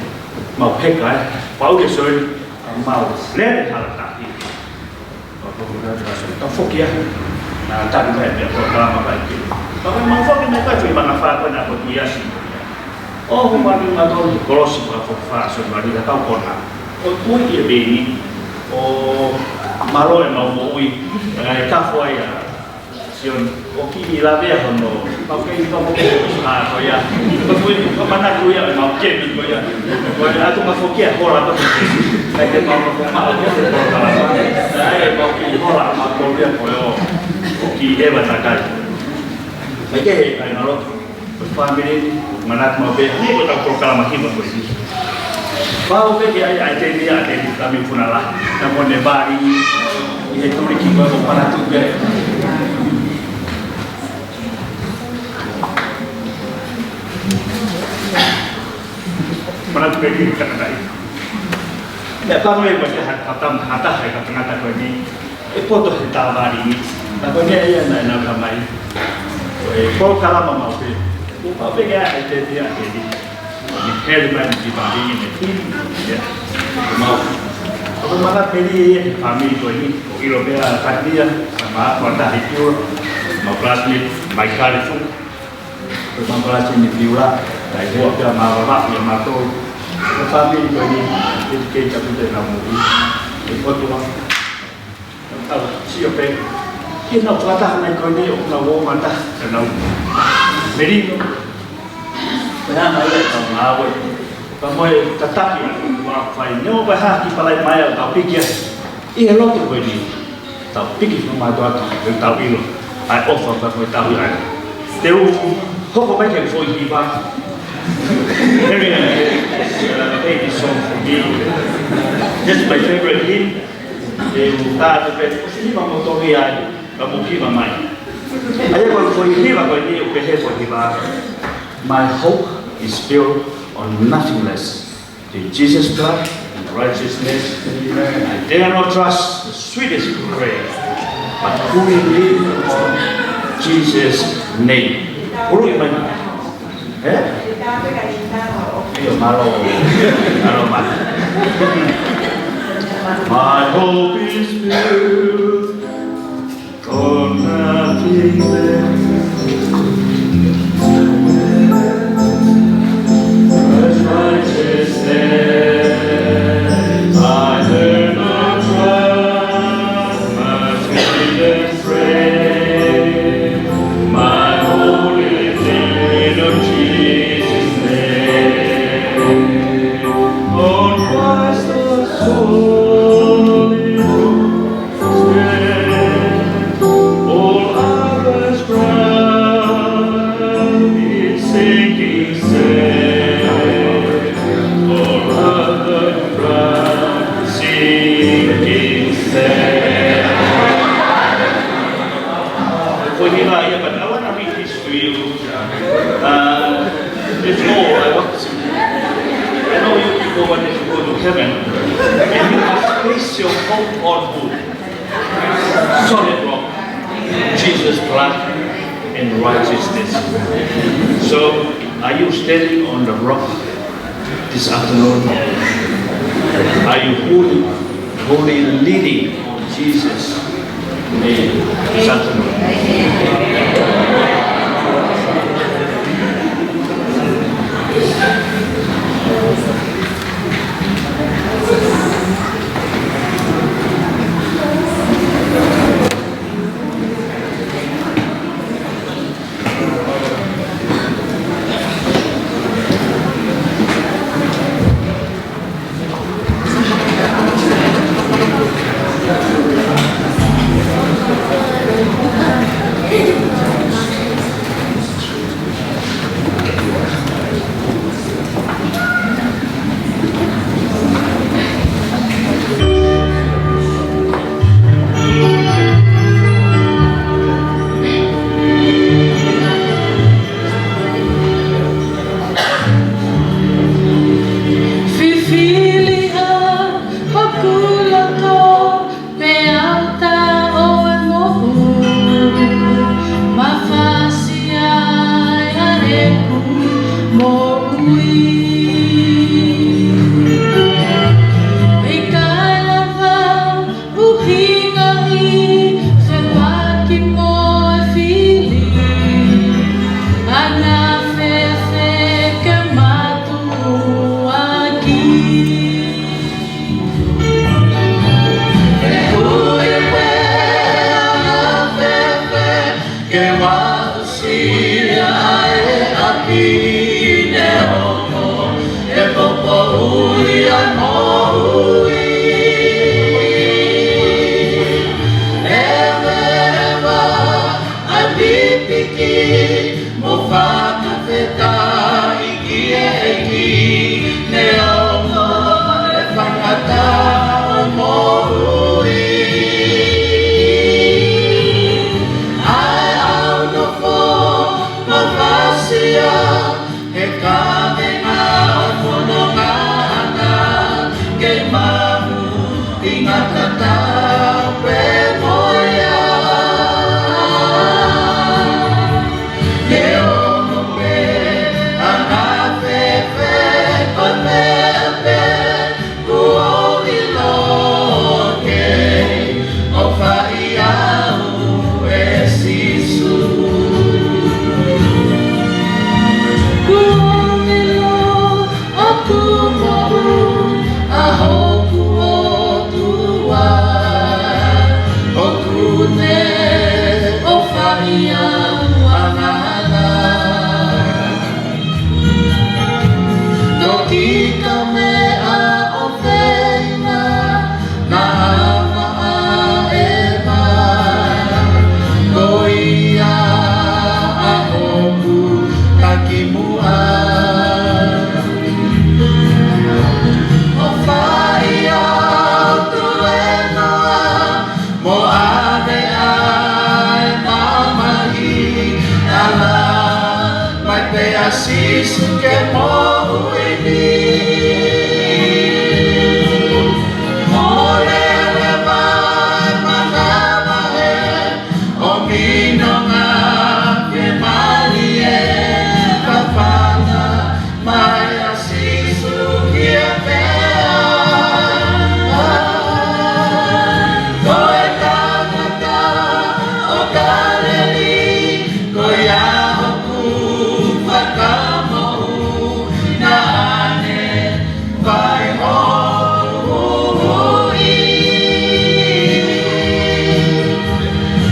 Mau heka e, pau ke Soeli, mau lele hala tahi. Mau ko na ta so, ta foki a. Na tami mai pea ko ta ma mai ke. Mau foki mai ka tui manga fa ko na ko tui asi. ʻO, ko mani ma tolu kolosi pa ko fa so mani ka tau kona. ʻO tui e peni. ʻO mālō e mau moʻui. ʻE ka fo ai a Sione. ʻO ki ni la vea hono. Mau kei ka mo ke a ko ia. Ko tui ko mana ko ia mau kemi ko ia. Ko ia atu ma foki a hola ko. Kai ke mau ko mau ko ia ko ia. Ai mau ki hola mau ko ia ko ia. ʻO ki ʻe ma takai. Mai ke he kai mālō. Ko e fāmili ni, manatu mau pē, ni ko e tau polokalama hiva ko eni. Pau pē ke ʻai, ʻai te ni, ʻa te ni, tami fun ala, na mo ne bari, ʻi he tuli ki ko e ko manatu pē. Manatu pē ni, kakatai. Meʻa pau e ko e ha, ha tam, ha taha e ka tangata ko eni. ʻE poto he tāvali ni. Na ko e meʻa ia naʻe nau ka mai. Ko e polokalama mau pē. Ko pau pē ke ʻai te ni ʻa te ni. Ni heli mai ni ki vali ni me tini. Ia. Mau. Ko e maka peli e fāmili ko eni. Ko ʻilo pē a Katia. Sama ko tahi kiu. Mau classmate. Mai kale fu. Ko e mau classmate ni piula. Kai hua pē a mavava. Ia matou. Ko e fāmili ko eni. Kei kei ka pute na mui. E kotua. Tau sio pē. Ke nau fakataha mai ko eni ʻo nau ō mata, ka nau melino. Pea nau ʻe tau ngāue. Ka mo e tataki ʻa ua fai neo pē ha ki palai mai ʻo tau piki ʻi he lotu ko eni. Tau piki fa mai tua atu, ʻe tau ʻilo. ʻAi ʻofa pē ko e tau ʻi ai. Te u hoko mai ke foʻi hiva. Very nice. Uh, thank you so much for being here. That's my favorite hymn. Te u tā te pē, ʻosi ni ma mo toki ai, ka mo hiva mai. ʻA ia ko e foʻi hiva ko eni ʻoku pehē foʻi hiva. My hope is built on nothing less than Jesus' blood and righteousness. I dare not trust the sweetest prayer, but wholly lean on Jesus' name. Ulu i mai. Eh? Io, mālō. Mālō, mālō. My hope is built on nothing less than righteousness. I dare not trust my sweetest friend, my only friend of Jesus' name. On Christ the solid rock stand, all others ground is sinking sand. All others ground sinking sand. Ko e hiva ia, but I want to read this to you. Uh, before I want to, I know you people wanted to go to heaven, and you must place your hope on who? Solid rock, Jesus' blood and righteousness. So, are you standing on the rock this afternoon? Are you wholly, wholly leaning on Jesus' name this afternoon? moʻui. ʻIkai lava ʻuhinga ʻi he faki mo e fili, anga-fēfē ke matuʻuaki. Ke ui pē anga-fēfē ke aʻusia ʻa e ʻapi neongo e popoʻuli ʻa e moʻui. ʻE veva ʻa e pipiki mo fakafetaʻi ki he ʻEiki neongo e faingataʻa ʻo e moʻui. ʻA e ʻau nofo mafasia he kavenga ʻo e fonongaʻanga, kei maʻu ʻi he ngaahi tatau pē mo ia. Neongo pe anga-fēfē ko e meʻa pē kuo u ʻilo, ke ʻofaʻi au ʻe Sīsū. Kuo u ʻilo ʻoku moʻui ʻa hoku ʻOtua, ʻoku ne ʻofaʻi au angahala. Toki ka meʻa ʻo feinga na ama a ema, ko ia ʻa hoku takimuʻa. ʻOfaʻi au tuēnoa mo ʻave ʻa e mamahi, ala mai pē ʻa Sīsū ke moʻui ni. Mole leva e manava he ʻo minonga ke malie ka fana mai ʻa Sīsū ki he meʻa. Ko e tangata ʻo Kāleli, ko ia hoku fakamoʻui, naʻa ne fai hoku huhuʻi.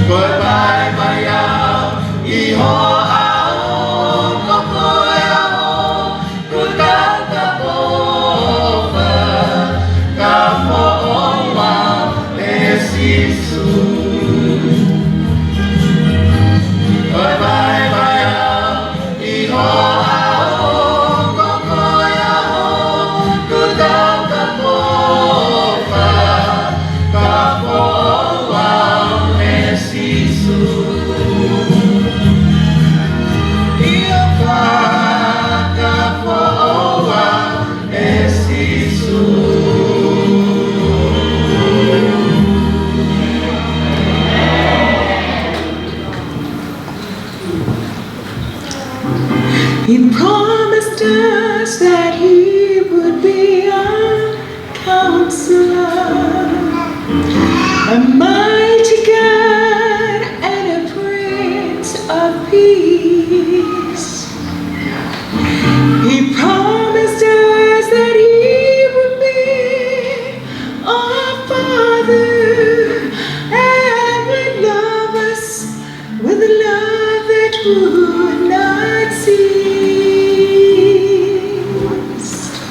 Ko e vaivai au ʻi ho ʻao, ko koe ʻa hoku taukapoʻofa, ka foʻou au ʻe Sīsū. Ko e vaivai au ʻi ho ʻao, ko koe ʻa hoku taukapoʻofa, ka foʻou au ʻe Sīsū. ʻIo, ka foʻou au ʻe Sīsū. He promised us that he would be our counselor, a mighty God and a prince of peace. He promised us that he would be our Father and would love us with a love that would not cease.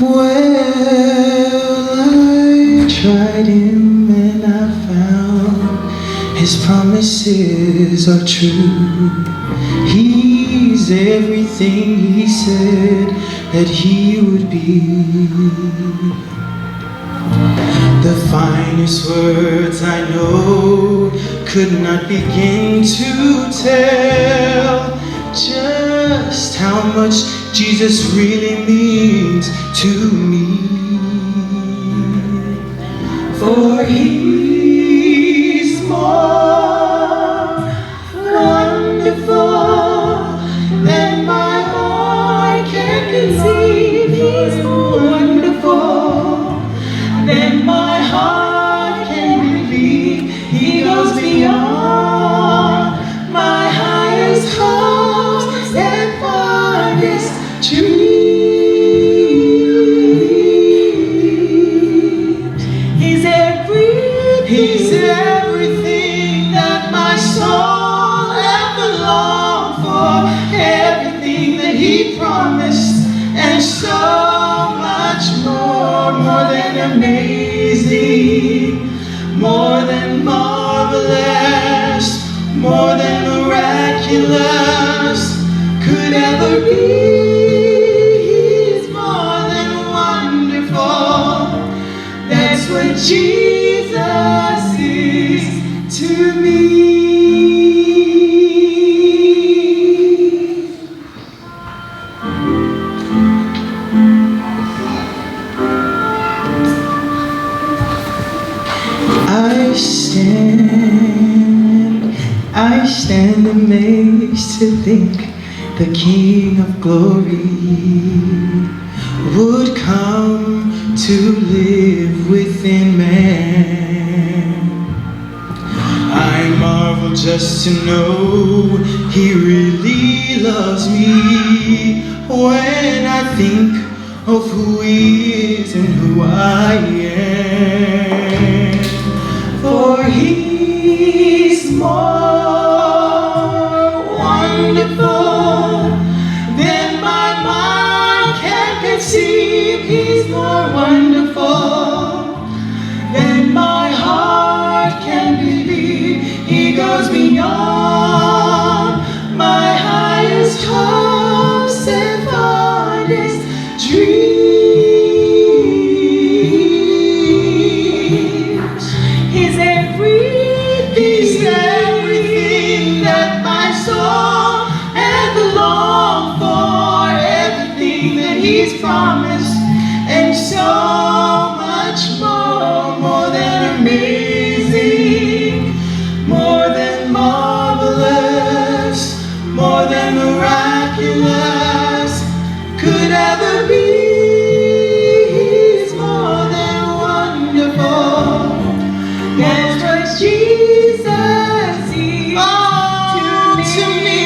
Well, I tried him and I found his promises are true. He's everything he said that he would be. The finest words I know could not begin to tell just how much Jesus really means to me. For he's more wonderful than my heart can He's everything. He's everything that my soul ever longed for. Everything that he promised and so much more. More than amazing, more than marvelous, more than miraculous could ever be. He's more than wonderful. That's what Jesus is to me. I stand, I stand amazed to think the King of Glory would come to live within man. I marvel just to know he really loves me when I think of who he is and who I am. For he's more wonderful than my mind can conceive. He's more wonderful than my heart can believe. He goes beyond my highest hopes and fondest dreams. He's everything. He's everything that my soul ever longed for. Everything that he's promised and so much more. More than amazing, more than marvelous, more than miraculous could ever be. He's more than wonderful. That's what Jesus is to me.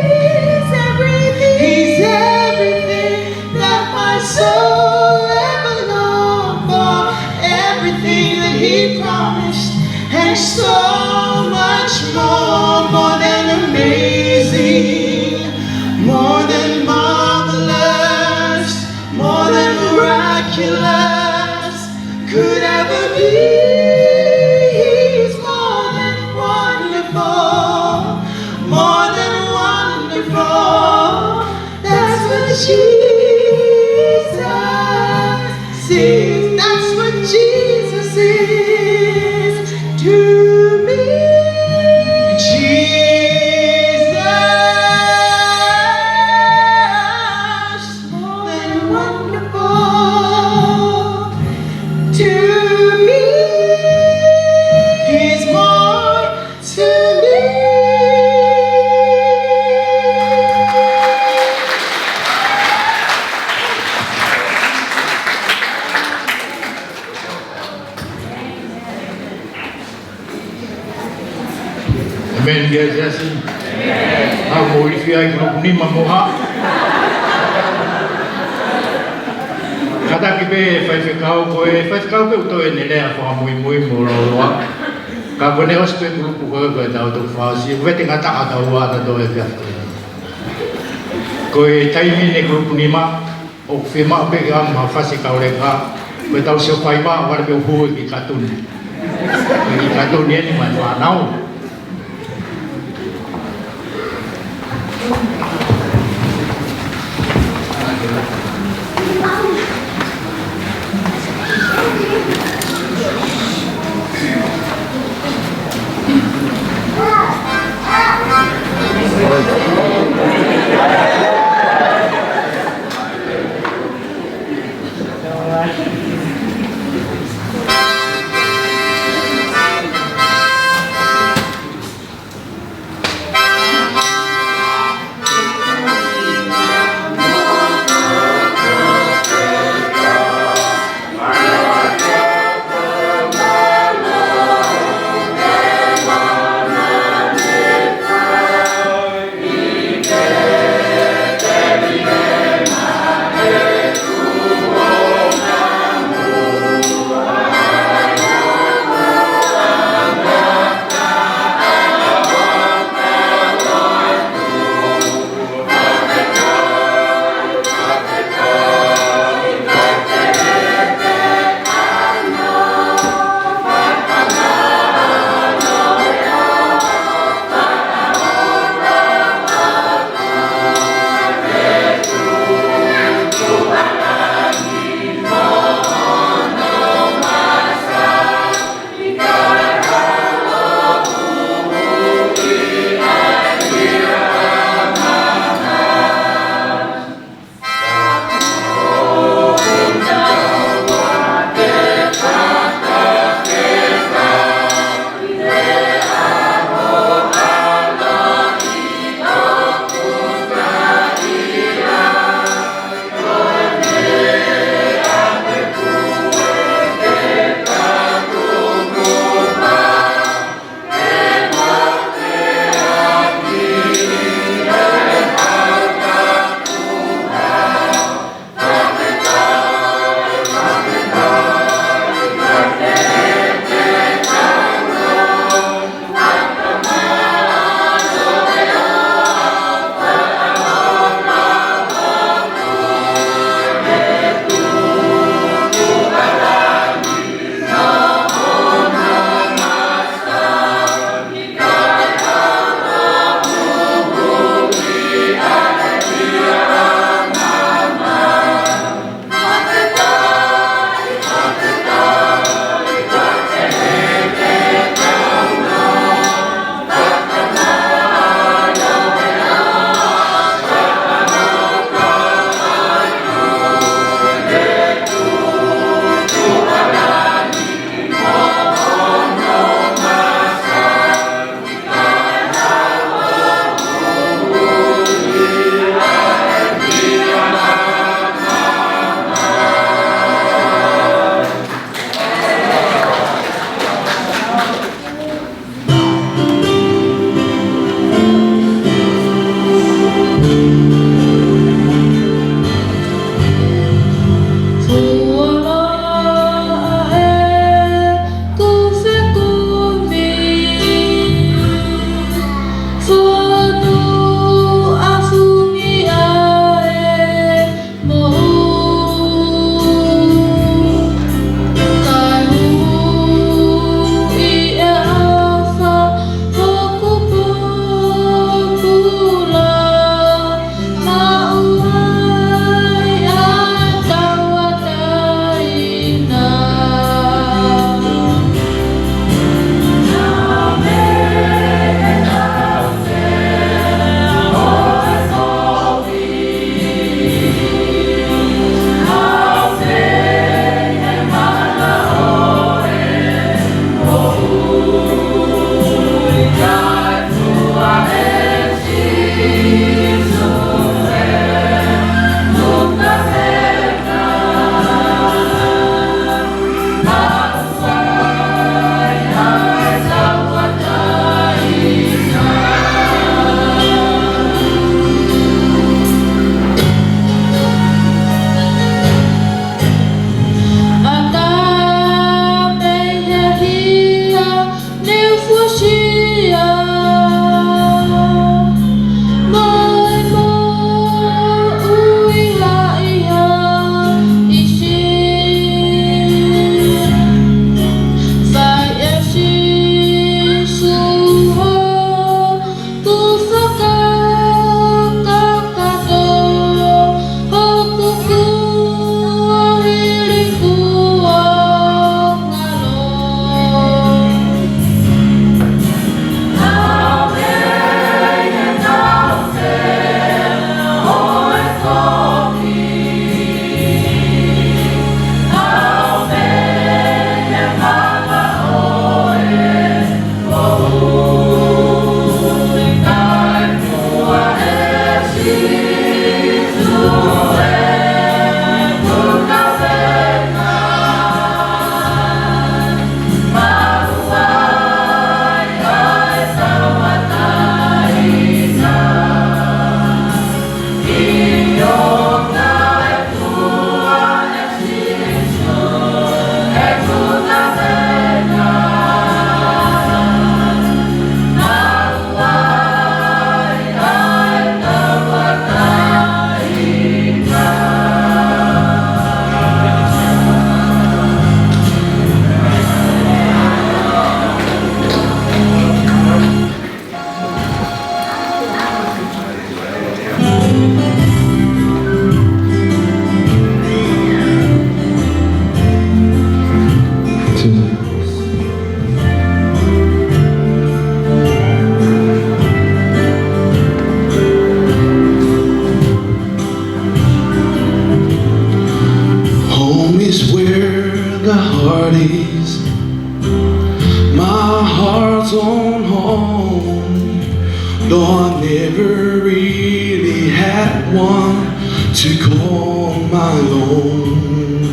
He's everything. He's everything that my soul ever longed for. Everything that he promised and so much more. More than amazing, more than marvelous, more than miraculous could ever be. He's more than wonderful, more than wonderful. That's what Jesus is. That's what Jesus is to me. Jesus, more than wonderful to me. He's more to me. ʻĒmeni, kia Siasi. Haʻu mo ʻIfia ʻi kulupu nima mo ha. Kātaki pē faifekau, ko e faifekau pē ʻoku toe ʻene lea fakamuimui mo lōloa. Ka ko ʻene ʻosi pē kulupu ko ē, ko ʻetau toki fasi. Ko e te ngata ʻa tau ua ʻa tau e pia. Ko e taimi ʻeni kulupu nima, ʻoku fiemaʻu pē ke ʻamu ha fasi kauleka, ko ʻetau sio faiva, ʻoku ʻalu pē ʻo hū ki katuni. Ki katuni ʻeni mai fānau. Never really had one to call my own.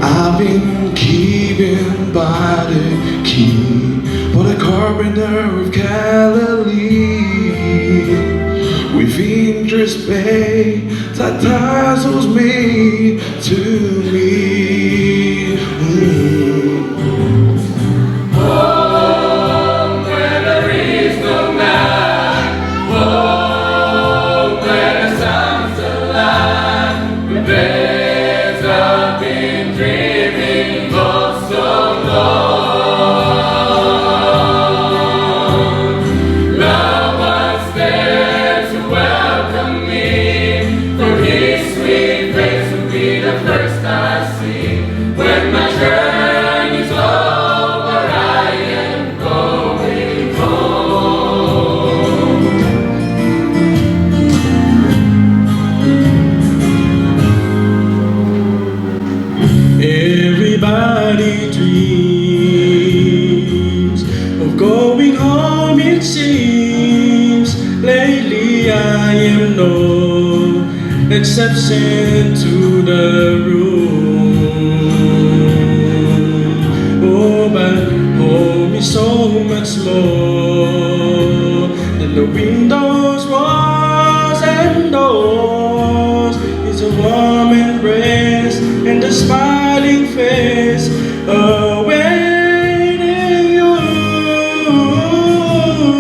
I've been given by the King, for the carpenter of Galilee, with interest paid, that dazzles me to me. Mm. Home where there is no night, home where the sun's alive, the days I've been dreaming of so long. Love was there to welcome me, for his sweet face will be the first I see. When my journey's over, I am going home. Everybody dreams of going home, it seems. Lately I am no exception to the rule. Oh, but home is so much more than the windows, walls, and doors. It's a warm embrace and a smiling face awaiting you.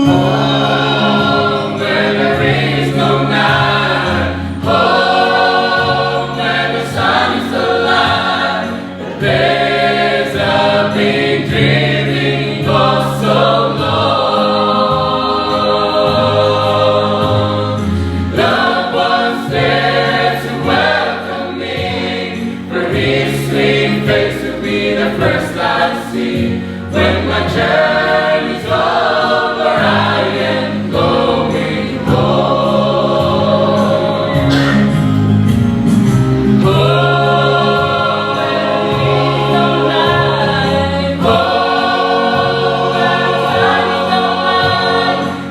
Home where there is no night, home where the sun is alive, the days I've been dreaming for so long. Love was there to welcome me, for his sweet face will be the first I see. When my journey's over, I am going home. Home, home,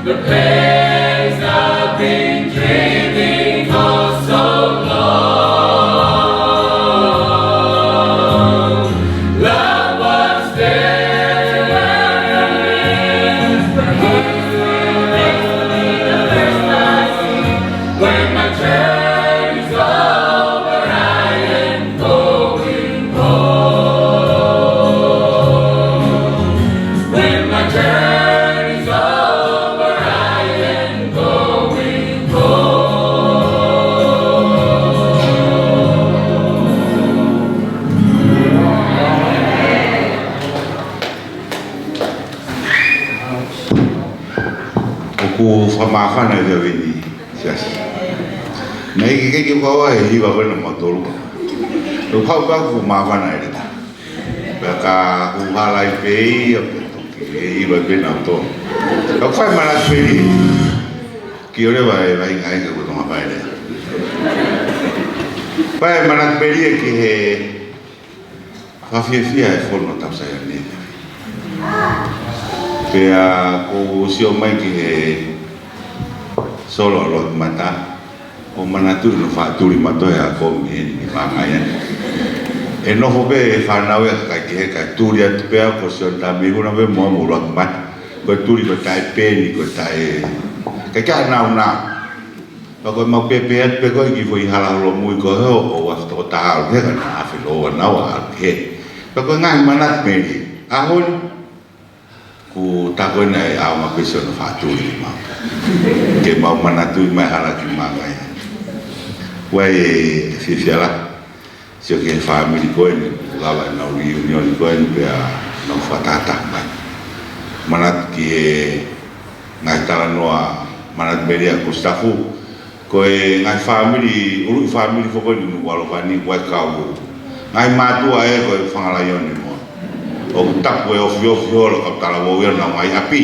the place I've been dreaming for so long. Love was there. When my journey's over, I am going home. When my journey's over, I am going home. ʻOku fakamāfana e vini, siasi. Naʻe ʻikai ke u kau ai he hiva ko ena mautolu. ʻOku ou kau pē ʻoku māfana e leta. Pea ka u hala ai pē ia, pea toki e hiva pē nautolu. Ka u fai manatu pē ki ʻoleva e vaʻinga ʻi he ko Tonga Paelea. Fai manatu pē ki he fakafiefia e fono Tausaia nei. Pea ʻoku ou sio mai ki he solo ʻa Lotumata, ʻo manatu ʻi hono faʻa tuli mato e ako mei heni mei Vangaiani. ʻE nofo pē e fānau ʻa e kakai kehe kae tuli atu pē au ko Sione Tameifuna pē mo au mo Lotumata. Ko e tuli ko e taʻepeni, ko e taʻe, ʻikai ke ʻi ai ha nāunau. Pea ko ʻemau pēpē atu pē ko ē ki he foʻi hala holomui ko ē ʻo e uafu toko taha ʻalu he ka naʻa afe lōua naua ʻalu he. Pea ko e ngaahi manatu mei he ʻaho ni, ʻoku tā ko ena e ʻaonga pē Sione ʻo fakatuli mai. Ke mau manatuʻi mai hala ki Vangaiani. Fai e fiefia lahi. Sio ki he fāmili ko eni, lava ʻenau reunion ko eni pea nau fakatahataha mai. Manatu ki he ngaahi talanoa, manatu mei he Kositafu. Ko e ngaahi fāmili, ʻuluʻi fāmili foki eni ʻi Nukuʻalofa ni, ko e kau ngaahi mātuʻa ē ko e Fanga Laione mo. ʻOku tapu e ofiofi holo kau talavou ia ʻenau ngaahi ʻapi.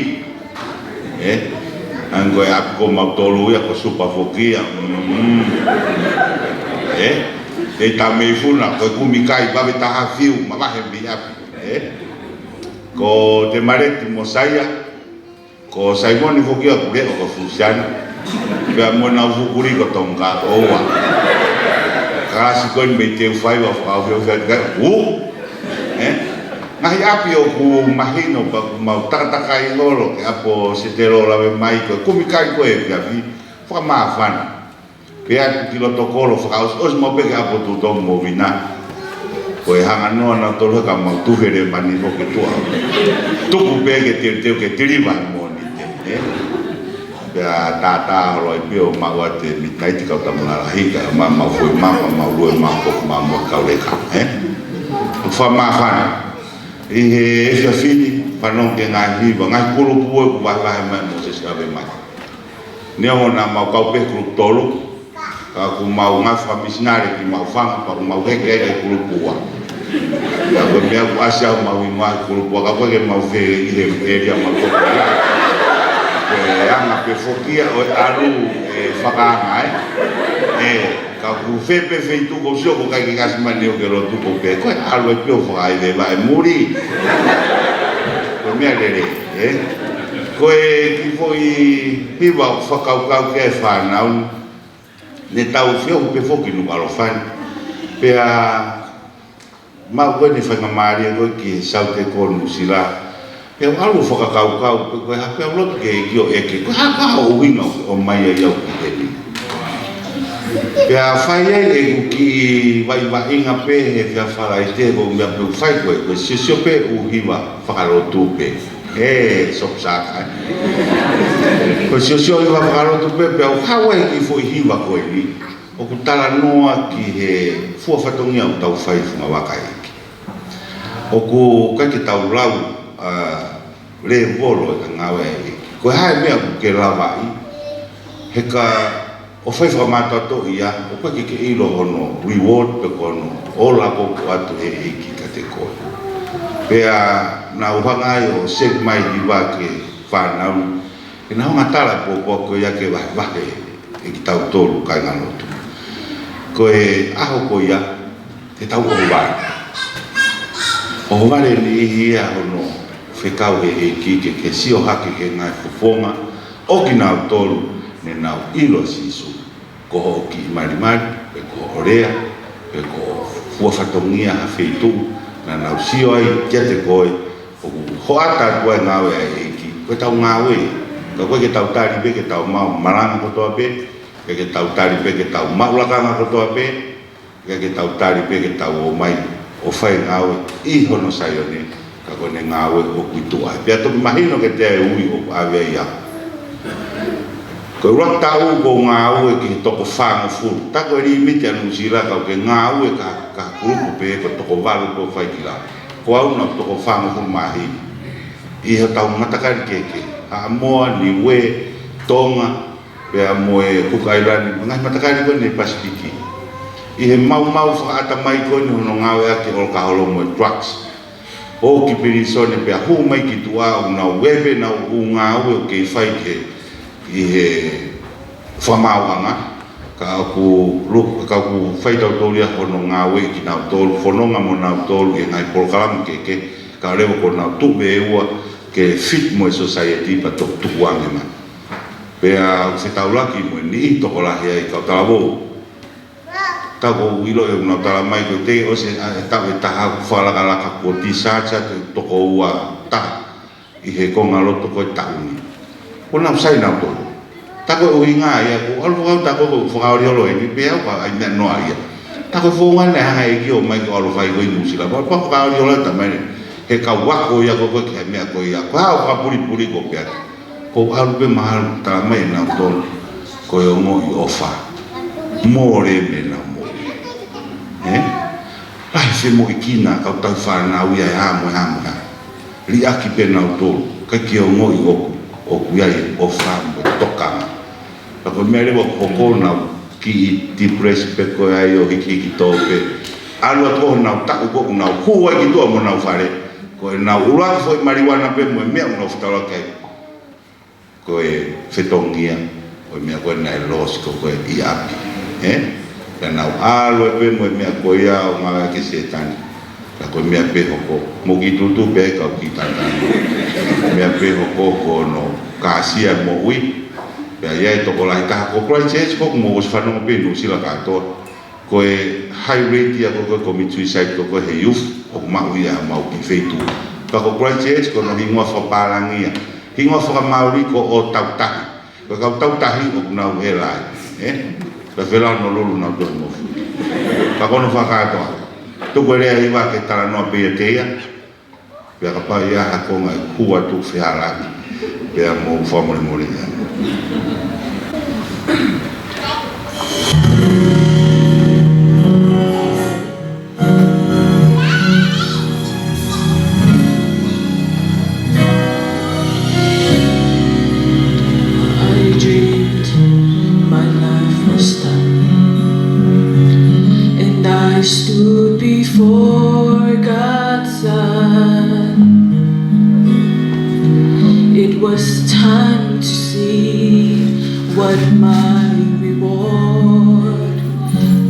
Ē? ʻA ia ko e ʻapi ko mautolu ia ko Supa foki ia. Mm. Ē? ʻE Tameifuna, ko e kumi kai, vave taha fiu, mavahe mei ʻapi. Ē? Ko Temaleti mo Saia, Ko Saimone foki ia ʻoku leʻo ko Fusiana. Pea mo ʻenau fuʻu kulī ko Tonga, ʻoua. Kalasi ko eni mei Teufaiva fakaofiofi atu ki ai, ʻū. Ē? Ngaahi ʻapi ʻoku mahino pea ʻoku mau takatakai holo ki he ʻapi ʻo Setelo ʻo lave mai ko e kumi kai ko ē ki ʻapi, fakamāfana. Pea ʻoku ki loto kolo fakaʻosiʻosi mau pē ki he ʻapi ʻo Tuʻutonga mo Vina. Ko e hanga noa nautolu he ka mau tufe le mani ko ki tuʻa. Tuku pē ke teuteu ke tiliva he Mōnite, ē? Pea tātā holo ai pē ʻo maʻu atu e midnight kau Tamunalahi ka ma mau foʻi mama mau lue mau ko ma mo kau leka, ē? Fakamāfana. ʻI he efiafi ni, fanongo ki he ngaahi hiva, ngaahi kulupu ʻoku vahevahe mai mo se siave mai. Neongo naʻa mau kau pē kulupu tolu, ka ʻoku mau ngāue fakamisinale ki Maʻufanga, pea ʻoku mau heke ai ki he kulupu ua. Ka ko e meʻa ʻoku ʻasi au mau ʻi he kulupu ua, ka ko e ke mau fē ʻi he ʻēlia mau toko ai. Ko e anga pē foki ia ʻo e ʻalu e fakaanga, ē. Ē, ka ʻoku fē pē feituʻu ʻoku ou sio ko e ʻikai ke kasi mai ʻo ke lotu ko pē, ko e ʻalu ai pē ʻo fakaʻaiʻai e muli. Ko e meʻa lelei, ē. Ko e kiʻi foʻi hiva ʻoku fakakaukau ki ai e fānau, ne tau feohi pē foki Nukuʻalofa ni. Pea maʻu ko eni e faingamālie ko ē ki he Saute ko Nuʻusila. Pea u ʻalu ʻo fakakaukau, pe ko e hā pē ʻa e lotu ki he ʻEiki ʻo ʻeke, ko e hā koā hono ʻuhinga ʻoku ʻomai ai au ki heni. Pea fai ai ʻeku kiʻi vaʻivaʻinga pē he efiafi Falaite, ko e meʻa pē ʻoku fai ko ē, ko e siosio pē ʻū hiva fakalotu pē. Ē, Sopu Saka. Ko e siosio hiva fakalotu pē, pea u kau ai e kiʻi foʻi hiva ko eni. ʻOku talanoa ki he fua fatongia ʻoku tau fai fungavaka ʻEiki. ʻOku ʻikai ke tau lau, ā, lēvolo e ngāue ʻa e ʻEiki. Ko e hā e meʻa ʻoku ke lavaʻi, he ka ʻo fai fakamātoato ia, ʻoku ʻikai ke ke ʻilo hono reward pe ko hono ola ʻoku ʻoatu he ʻEiki kiate koe. Pea naʻa ku hanga ai ʻo send mai e hiva ki he fānau, ke nau hanga ʻo tala e pōpoaki ko ia ke vahevahe ʻe kitautolu kāingalotu. Ko e ʻaho ko ia, te tau ʻohovale. ʻOhovale e niʻihi ia hono fekau he ʻEiki ke, ke sio hake ki he ngaahi fofonga ʻo kinautolu ne nau ʻilo ʻa Sīsū. Ko hoʻo kiʻi malimali, pe ko hoʻo lea, pe ko hoʻo fua fatongia ha feituʻu, naʻa nau sio ai kiate koe, ʻoku hoʻata atu ai e ngāue ʻa e ʻEiki, ko ʻetau ngāue. Ka ʻoku ʻikai ke tau tali pē ke tau maʻu malanga kotoa pē, ʻikai ke tau tali pē ke tau maʻu lakanga kotoa pē, ʻikai ke tau tali pē ke tau ō mai ʻo fai e ngāue ʻi hono Saione, ka ko ʻene ngāue ʻoku ʻi tuʻa. Pea toki mahino kiate au e ui ʻoku ʻave ai au. Ko e ʻuluaki taʻu ʻoku ou ngāue ki he toko fāngofulu. Tā ko e limiti ʻa Nuʻusila ka ʻoku ke ngāue ki ha, ki ha kulupu pē ko e toko valu ʻoku fai ki lalo. Ko au naʻa ku toko fāngofulu mā hili. ʻI hotau matakali kehekehe. Haʻamoa, Niuē, Tonga, pea mo e Cook Island, ngaahi matakali ko eni Pasifiki. ʻI he maumau fakaʻatamai ko eni hono ngāueʻaki e ʻolokaholo mo e drugs. ʻO ki pilīsone pea hū mai ki tuʻa ʻo nau ue pē ʻenau ʻū ngāue ʻoku kei fai ki he, ʻi he fakamaauʻanga, ka ʻoku lu-, ka ʻoku fai tautolu ia hono ngāueʻi kinautolu, fononga mo nautolu ʻi he ngaahi polokalama kehekehe, kae leva kuo nau tuʻu pē ʻe ua ke fit mo e society pea toki tukuange mai. Pea ʻoku fetaulaki mo e niʻihi tokolahi ai kau talavou. Tā ʻoku ou ʻilo ʻe ʻoku nau tala mai ko e teʻeki ʻosi ʻa e taʻu ʻe taha ʻoku fakalakalaka kuo discharge atu e toko ua taha ʻi he kongaloto ko e taʻu ni. Kuo nau sai nautolu. Tā ko e ʻuhinga ia ʻoku ou ʻalu fakau tā ko e fakaoli holo eni pea ʻoku ʻai meʻa noa ia. Tā ko e founga naʻe hanga ʻe he ʻEiki ʻo ʻomai ke u ʻalu ʻo fai ko ē ʻi Nuʻusila. Pea, pea fakaoli holo e tamai ni. He kau ako ia ko ē ki he meʻa ko ia. Ko e hā hoʻo fakapulipuli ko ē pea. Ko e ʻalu pē mahalo tala mai ʻe nautolu ko e ongoʻi ʻofa. Mole mei heʻenau moʻui. Ē? Lahi femoʻuekina kau tau fānau ia ʻe hā mo e hā mo e hā. Liʻaki pē nautolu, ʻikai ke ongoʻi ʻoku, ʻoku ʻi ai e ʻofa mo e tokanga. Ka ko e meʻa leva ʻoku hoko nau kiʻi depressed pē ko ē ai ʻo hikihiki tō pē. ʻAlu atu ko ē honau taʻu ko ē ʻoku nau hū ai ki tuʻa mo honau fale. Ko ʻenau ʻuluaki foʻi maliuana pē mo e meʻa ʻoku nau fetaulaki ai. Ko e fetongia, ko e meʻa ko ē naʻe loss ko ē ʻi ʻapi. Ē? Pea nau ʻalu ai pē mo e meʻa ko ia ʻo ngāueʻaki ʻe Sētane. Ka ko e meʻa pē hoko, mou kiʻi tuʻutuʻu pē kau kiʻi tangata. Meʻa pē hoko ko hono kāsia moʻui. Pea ʻi ai e tokolahi taha ko Christchurch ko ē mou ʻosi fanongo pē ʻi Nuʻusila kātoa. Ko e high rate ia ko ē ko e community suicide ko ē ko ē he youth ʻoku maʻu ia ʻi homau kiʻi feituʻu. Ka ko Christchurch ko hono hingoa fakapālangi ia. Hingoa fakamāori ko ʻo Tautahi. Ko e kau Tautahi ʻoku nau ʻela ai, ē? Ka felā no lulu nau toe mofu. Ka ko hono fakakātoa. Tuku e lea hiva ke talanoa pē ʻiate ia. Pea kapau ʻe ʻi ai ha konga ʻe hua tuku fehālaaki. Pea mou fakamolemole ia. I dreamed my life was done, and I stood before God's Son. It was time to see what my reward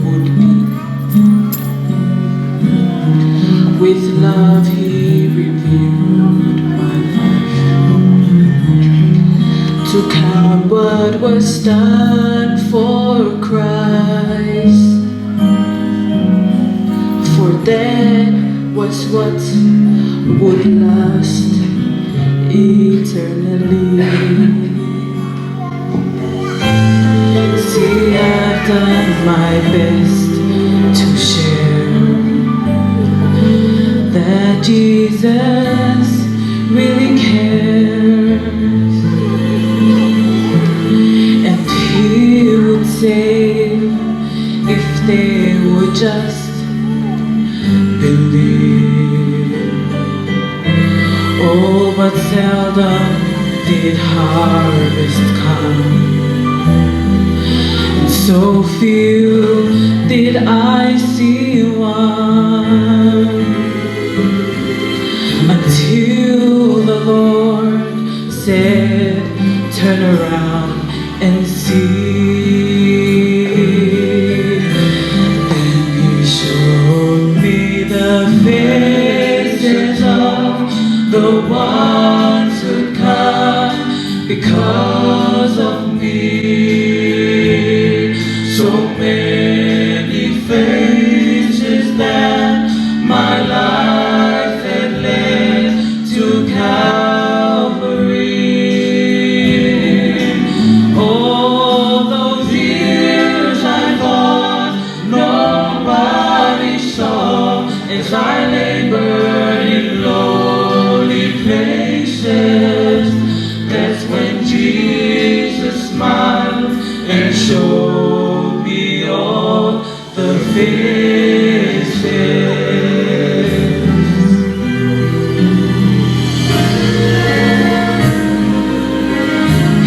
would be. With love he reviewed my life. To count what was done for Christ. For that was what would last eternally. See, I've done my best to share that Jesus really cares, and he would save if they would just believe. Oh, but seldom did harvest come, and so few did I see one, until the Lord said, "Turn around and see." Then he showed me the faces of the ones who come because of me. So many faces that my life had led to Calvary. All those years I thought nobody saw, as I labored in lonely places. That's when Jesus smiled and showed me all the faces.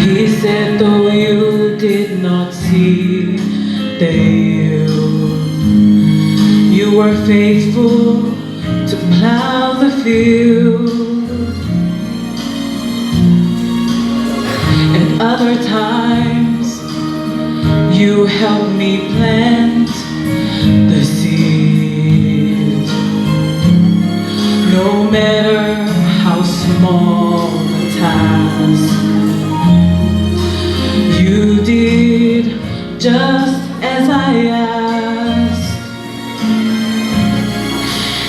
He said, "Though you did not see the hill, you were faithful to plow the field. And other times, you helped me plant the seed." No matter how small the task, you did just as I asked.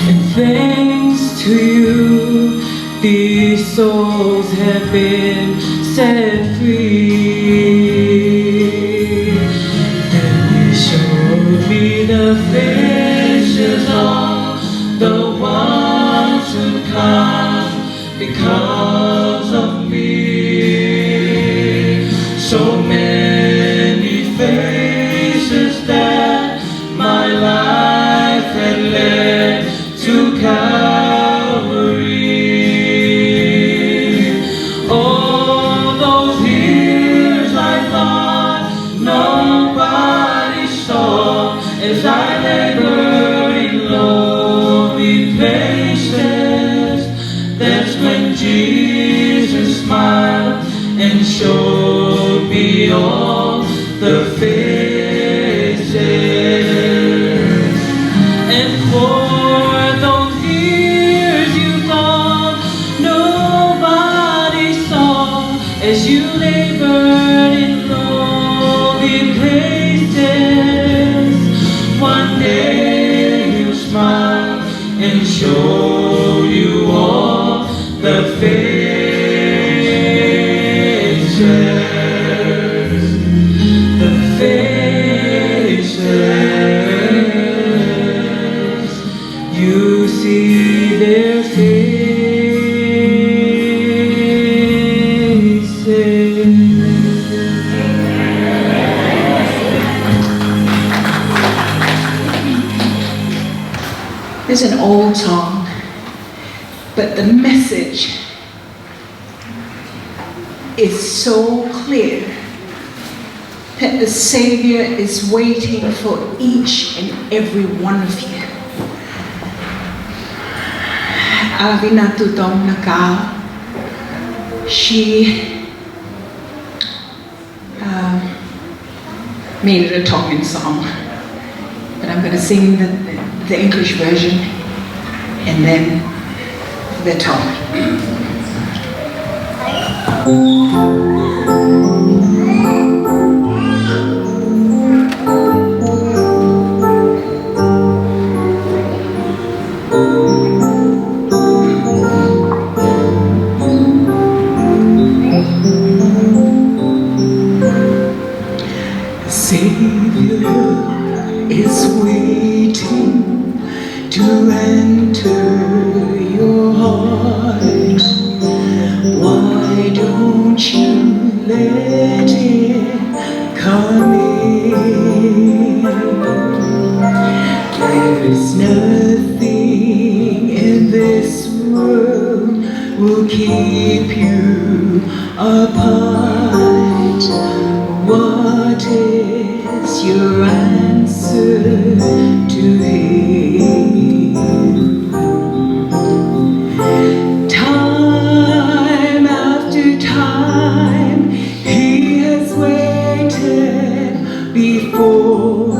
And thanks to you, these souls have been set free. And he showed me the faces of the ones who come because of me. So many faces that my life had led to Calvary. All those years I thought nobody saw, as I labor in lonely places. That's when Jesus smiled and showed me all the faces. And for those But in lonely places, one day you'll smile and show you all the faces, the faces. You see their faces. It's an old song, but the message is so clear that the Savior is waiting for each and every one of you. ʻAvina Tutonga Nakao, she, uh, made it a Tongan song. But I'm gonna sing the, the English version and then the Tongan. Savior is waiting to enter your heart. Why don't you let him come in? There's nothing in this world will keep you apart. What is your answer to him? Time after time, he has waited before,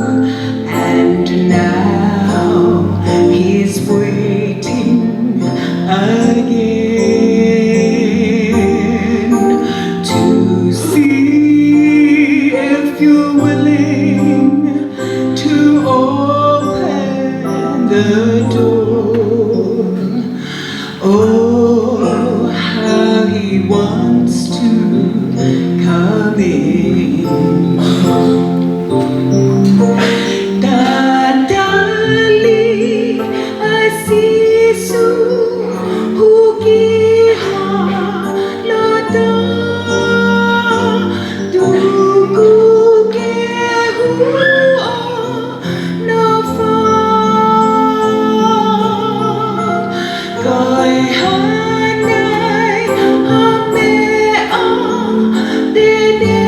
and now he's waiting again to see if you're willing to open the door. Oh, how he wants to come in. Tatali ʻa Sīsū, huki ha loto, tuku ke hū ʻo nofo. Ko e hā nai ha meʻa te ne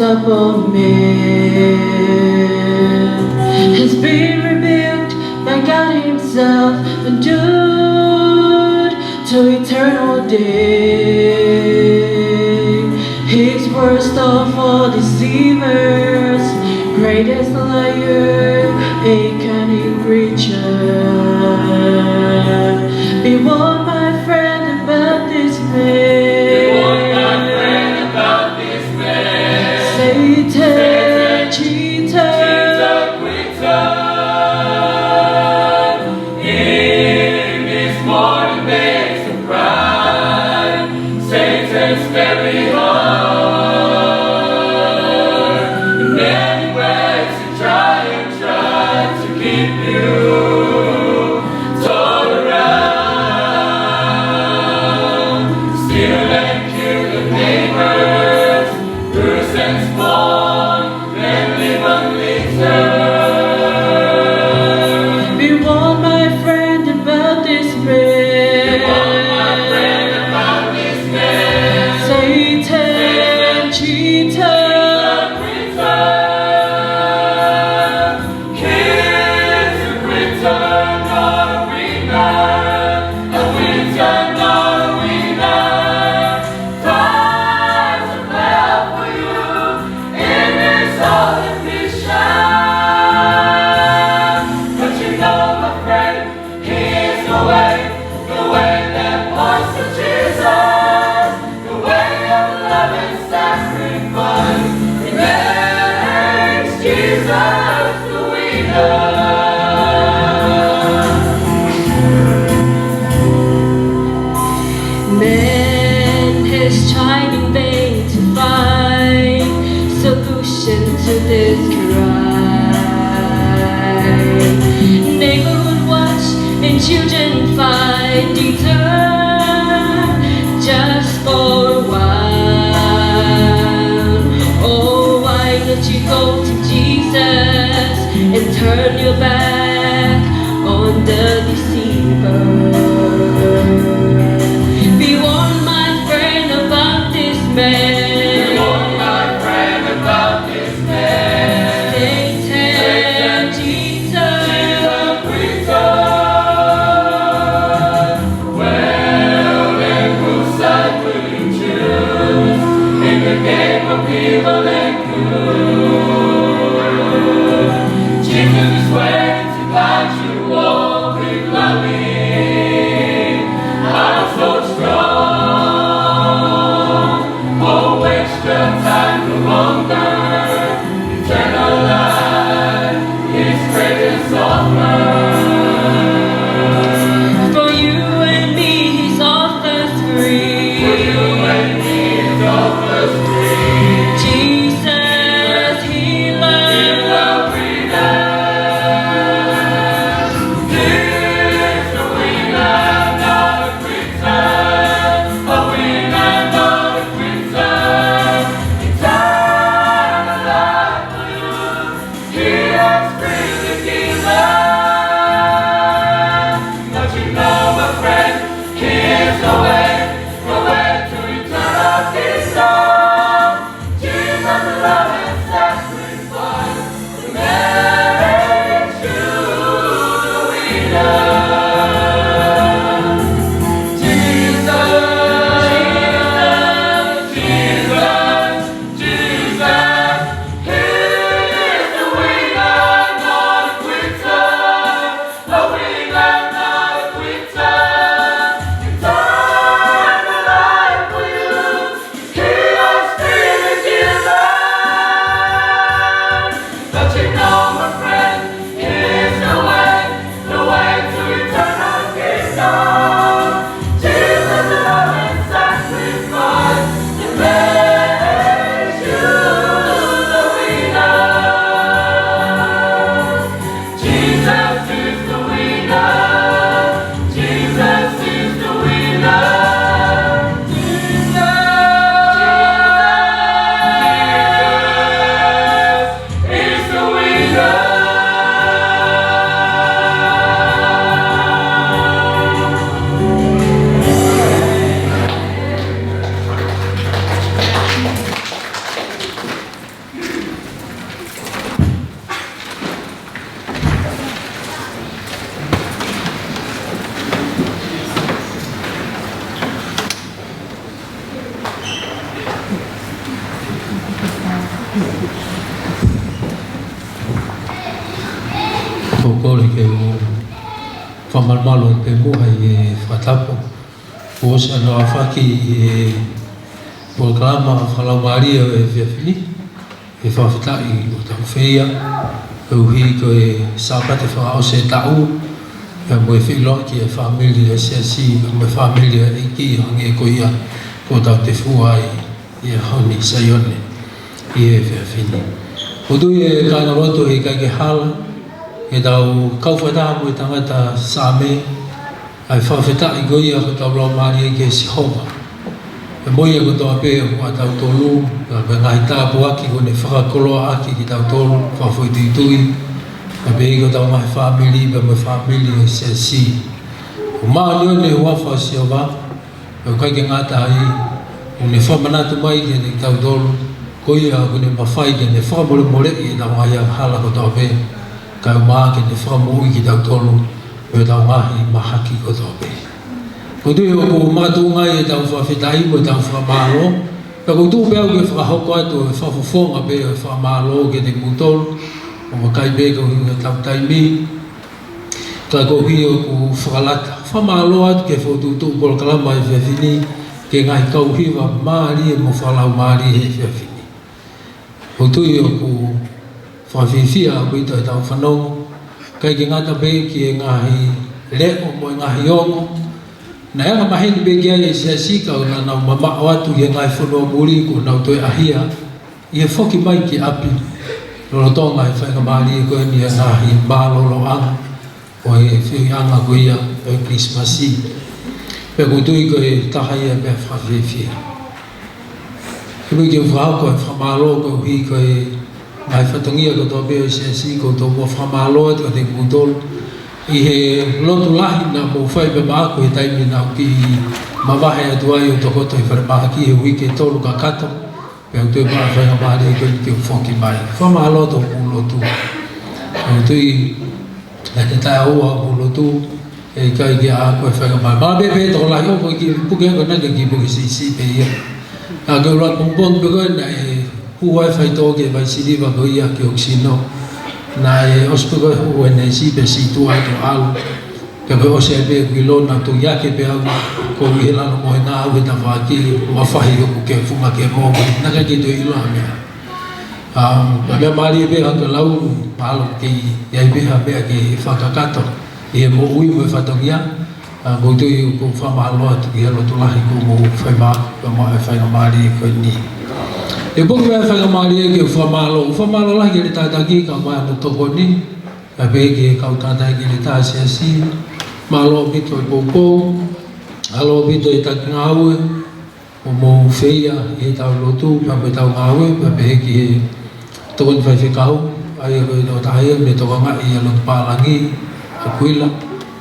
Of man has been rebuked by God Himself, endured to eternal day. His worst of all deceivers, greatest liar, a cunning creature. Be warned, my friend, about this man. Be warned, my friend, about this man. Satan, Satan, cheater, cheater, quitter. In this morning makes a cry. Satan's very heart. In many ways to try and try to keep you torn around. Steal and kill your neighbors, bruise and scorn, and leave unreturn. Be warned, my friend, about this man. Be warned, my friend, about this man. Satan, Satan, cheater, cheater, quitter. He's a quitter, not a winner. A quitter, not a winner. Fires of hell for you in this holy mission. But you know, my friend, He is the way, the way that points to Jesus. The way of love and sacrifice remains Jesus the winner. Man has tried in vain to find solution to this cry. Neighborhood watch and children fight, deter just for a while. Oh, why don't you go to Jesus and turn your back on the deceiver? Be warned, my friend, about this man. Be warned, my friend, about this man. Satan, Satan, Jesus, Jesus, quitter. Fakamalumalu pē muʻa ʻi he fakatapu. Kuo ʻosi hono aofaki ʻi he polokalama fakalaumālie ʻo e efiafi ni. ʻI he fakafetaʻi ʻoku tau feia, koeʻuhi ko e Sāpate fakaʻosi e taʻu, pea mo e feʻiloaki e fāmili e siasi, mo e fāmili e ʻEiki, hangē ko ia kuo tau tefua ai ʻi he ʻaho ni Saione ʻi he efiafi ni. ʻOku ou tui ʻe kāinga lotu ʻe ʻikai ke hala, ke tau kau fakataha mo e tangata Saame, ʻa e fakafetaʻi ko ia ʻoku tau laumālie ki he Sihova. Pea mo ia kotoa pē ʻoku ʻatautolu, pea mo e ngaahi tāpuaki kuo ne fakakoloaʻaki kitautolu, fakafoʻituitui, pea pehē ki hotau ngaahi fāmili, pea mo e fāmili e siasi. ʻOku māʻoniʻoni e huafa ʻo Sihova, pea ʻoku ʻikai ke ngata ai, ʻoku ne fakamanatu mai kiate kitautolu, ko ia ʻoku ne mafai ke ne fakamolemoleʻi ʻetau ngaahi angahala kotoa pē, kae ʻumaʻā ke ne fakamoʻui kitautolu mei heʻetau ngaahi mahaki kotoa pē. ʻOku ou tui ʻoku makatuʻunga ai ʻetau fakafetaʻi mo ʻetau fakamālō, pea ʻoku ou tuʻu pē au ke fakahoko atu e fakafofonga pē ʻo e fakamālō kiate kimoutolu, ʻo vakai pē koeʻuhi ko ʻetau taimi, ka koeʻuhi ʻoku fakalata. Fakamālō atu ki he fokotuʻutuʻu polokalama e efiafi ni, ki he ngaahi kau hiva mālie mo fakalaumālie he efiafi ni. ʻOku ou tui ʻoku fakafiefia ʻaupito ʻetau fanongo, ʻikai ke ngata pē ki he ngaahi leʻo mo e ngaahi ongo naʻe anga maheni pē ki ai e siasi, ka ʻoku nau mamaʻo atu ki he ngaahi fonua muli kuo nau toe ʻahia ʻi he foki mai ki ʻapi, lolotonga e faingamālie ko eni e ngaahi mālōlōʻanga ʻo e feohiʻanga ko ia ʻo e Kilisimasi. Pea ʻoku ou tui ko e taha ia e meʻa fakafiefia. He ʻoku ou fakahoko e fakamālō koeʻuhi ko e ngaahi fatongia kotoa pē ʻo e siasi, ʻoku ou tomuʻa fakamālō atu kiate kimoutolu ʻi he lotu lahi naʻa mou fai pē maʻaku he taimi naʻa ku kiʻi mavahe atu ai ʻo tokoto ʻi falemahaki he uike ʻe tolu kakato. Pea u toe maʻu e faingamālie ko eni ke u foki mai. Fakamālō atu hoʻomou lotu. ʻOku ou tui naʻe taʻeʻaua hoʻomou lotu, ʻe ʻikai ke ʻaʻaku e faingamālie. Mālō pē pē tokolahi ʻoku kiʻi puke ko ena ke kiʻi puke siʻisiʻi pē ia. Ka ke ʻuluaki pongipongi pē ko ē naʻe hū ai e faitoʻo ki he vai siliva ko ia ki ʻOkisino. Naʻe ʻosi pē ko ē hū e neesi pea siʻi tuʻu ai ʻo ʻalu. Pea ko e ʻosi ai pē ʻeku ʻilo naʻa ku toki ake pē au, ko u ʻi he lalo mohenga au he tafaʻaki, ʻo fahi hoku kefunga ke mou, naʻe ʻikai ke toe ʻilo ha meʻa. Um, ka meʻa mālie pē hangē ko e lau, mahalo ʻoku ʻi ai pē ha meʻa ke fakakakato ʻi he moʻui mo e fatongia. ʻA, ʻoku ou tui ʻoku ou fakamālō atu ki he lotu lahi kuo mou fai maʻaku, pea mo e faingamālie ko eni. ʻE poki mai e faingamālie ke u fakamālō, fakamālō lahi ki he Tātaki kae ʻumaʻā hono tokoni, pea pehē ki he kau tangataʻeiki ʻeletā siasi, mālō ʻaupito e poupou, mālō ʻaupito e taki ngāue, ʻoku mou feia ʻi heʻetau lotu, pea mo ʻetau ngāue, pea pehē ki he tokoni faifekau, ʻa ia ko e tokotaha ia naʻe tokangaʻi ʻa e lotu pālangi, ʻa Kuila,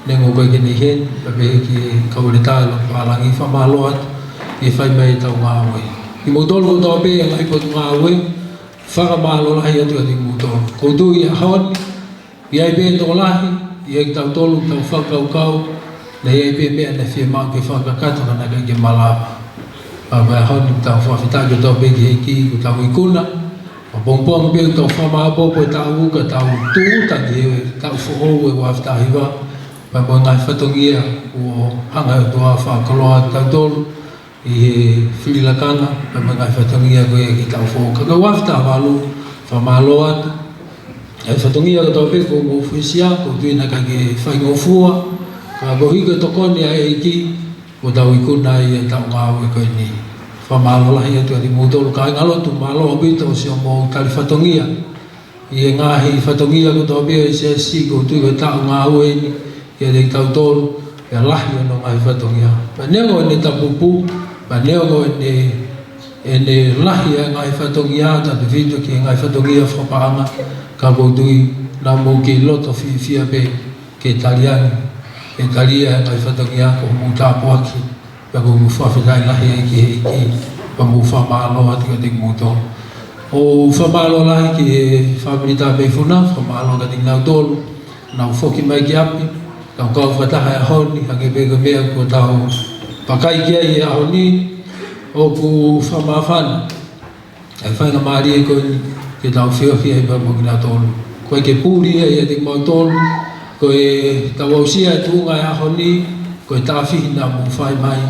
neongo ʻoku ʻikai ke ne ʻi heni, pea pehē ki he kau ʻeletā ʻo e lotu pālangi, fakamālō atu, ʻi he fai mai ʻetau ngāue. Kimoutolu kotoa pē, ngaahi potungāue, fakamālō lahi atu kiate kimoutolu. ʻOku ou tui he ʻaho ni, ʻi ai pē tokolahi, ʻi ai kitautolu, tau fakakaukau, naʻe ʻi ai pē meʻa naʻe fiemaʻu ke fakakakato ka naʻe ʻikai ke malava. Pea ko e ʻaho ni ʻoku tau fakafetaʻi kotoa pē ki he ʻEiki, ʻoku tau ikuna, ʻo pongipongi pē ʻoku tau fakamāʻopoʻopo e taʻu ka tau tūʻuta ki he taʻu foʻou ʻe ua afe taha hiva, pea mo e ngaahi fatongia kuo hanga ʻe he ʻOtua ʻo fakakoloa kitautolu, ʻi he fili lakanga, pea mo e ngaahi fatongia ko ia ki he taʻu foʻou. Ka ko e ua afe taha valu, fakamālō atu. ʻA e fatongia kotoa pē kuo mou fuesia, ʻoku ou tui naʻe ʻikai ke faingofua, ka koeʻuhi ko e tokoni ʻa e ʻEiki, ʻoku tau ikuna ai e taʻu ngāue ko eni. Fakamālō lahi atu kiate kimoutolu kāingalotu, mālō ʻaupito siʻomou tali fatongia ʻi he ngaahi fatongia kotoa pē ʻo e siasi, ʻoku ou tui ko e taʻu ngāue eni kiate kitautolu, ʻe lahi hono ngaahi fatongia. Pea neongo ʻene tapupu, pea neongo ʻene, ʻene lahi e ngaahi fatongia, tautefito ki he ngaahi fatongia fakapaʻanga, ka ʻoku ou tui naʻa mou kei loto fiefia pē ke tali ange, ke tali e ngaahi fatongia ko hoʻomou tāpuaki, pea ʻoku ou fakafetaʻi lahi ai ki he ʻEiki, pea mou fakamālō atu kiate kimoutolu. ʻOku ou fakamālō lahi ki he fāmili Tameifuna, fakamālō kiate kinautolu, naʻa nau foki mai ki ʻapi, tau kau fakataha he ʻaho ni, hangē pē ko e meʻa kuo tau vakai ki ai he ʻaho ni, ʻoku fakamāfana ʻa e faingamālie ko eni ke tau feohi ai pea mo kinautolu. ʻOku ʻikai ke puli ia ʻiate kimautolu, Ko ʻetau aʻusia e tuʻunga ʻo e ʻaho ni, ko e taʻofi naʻa mou fai mai,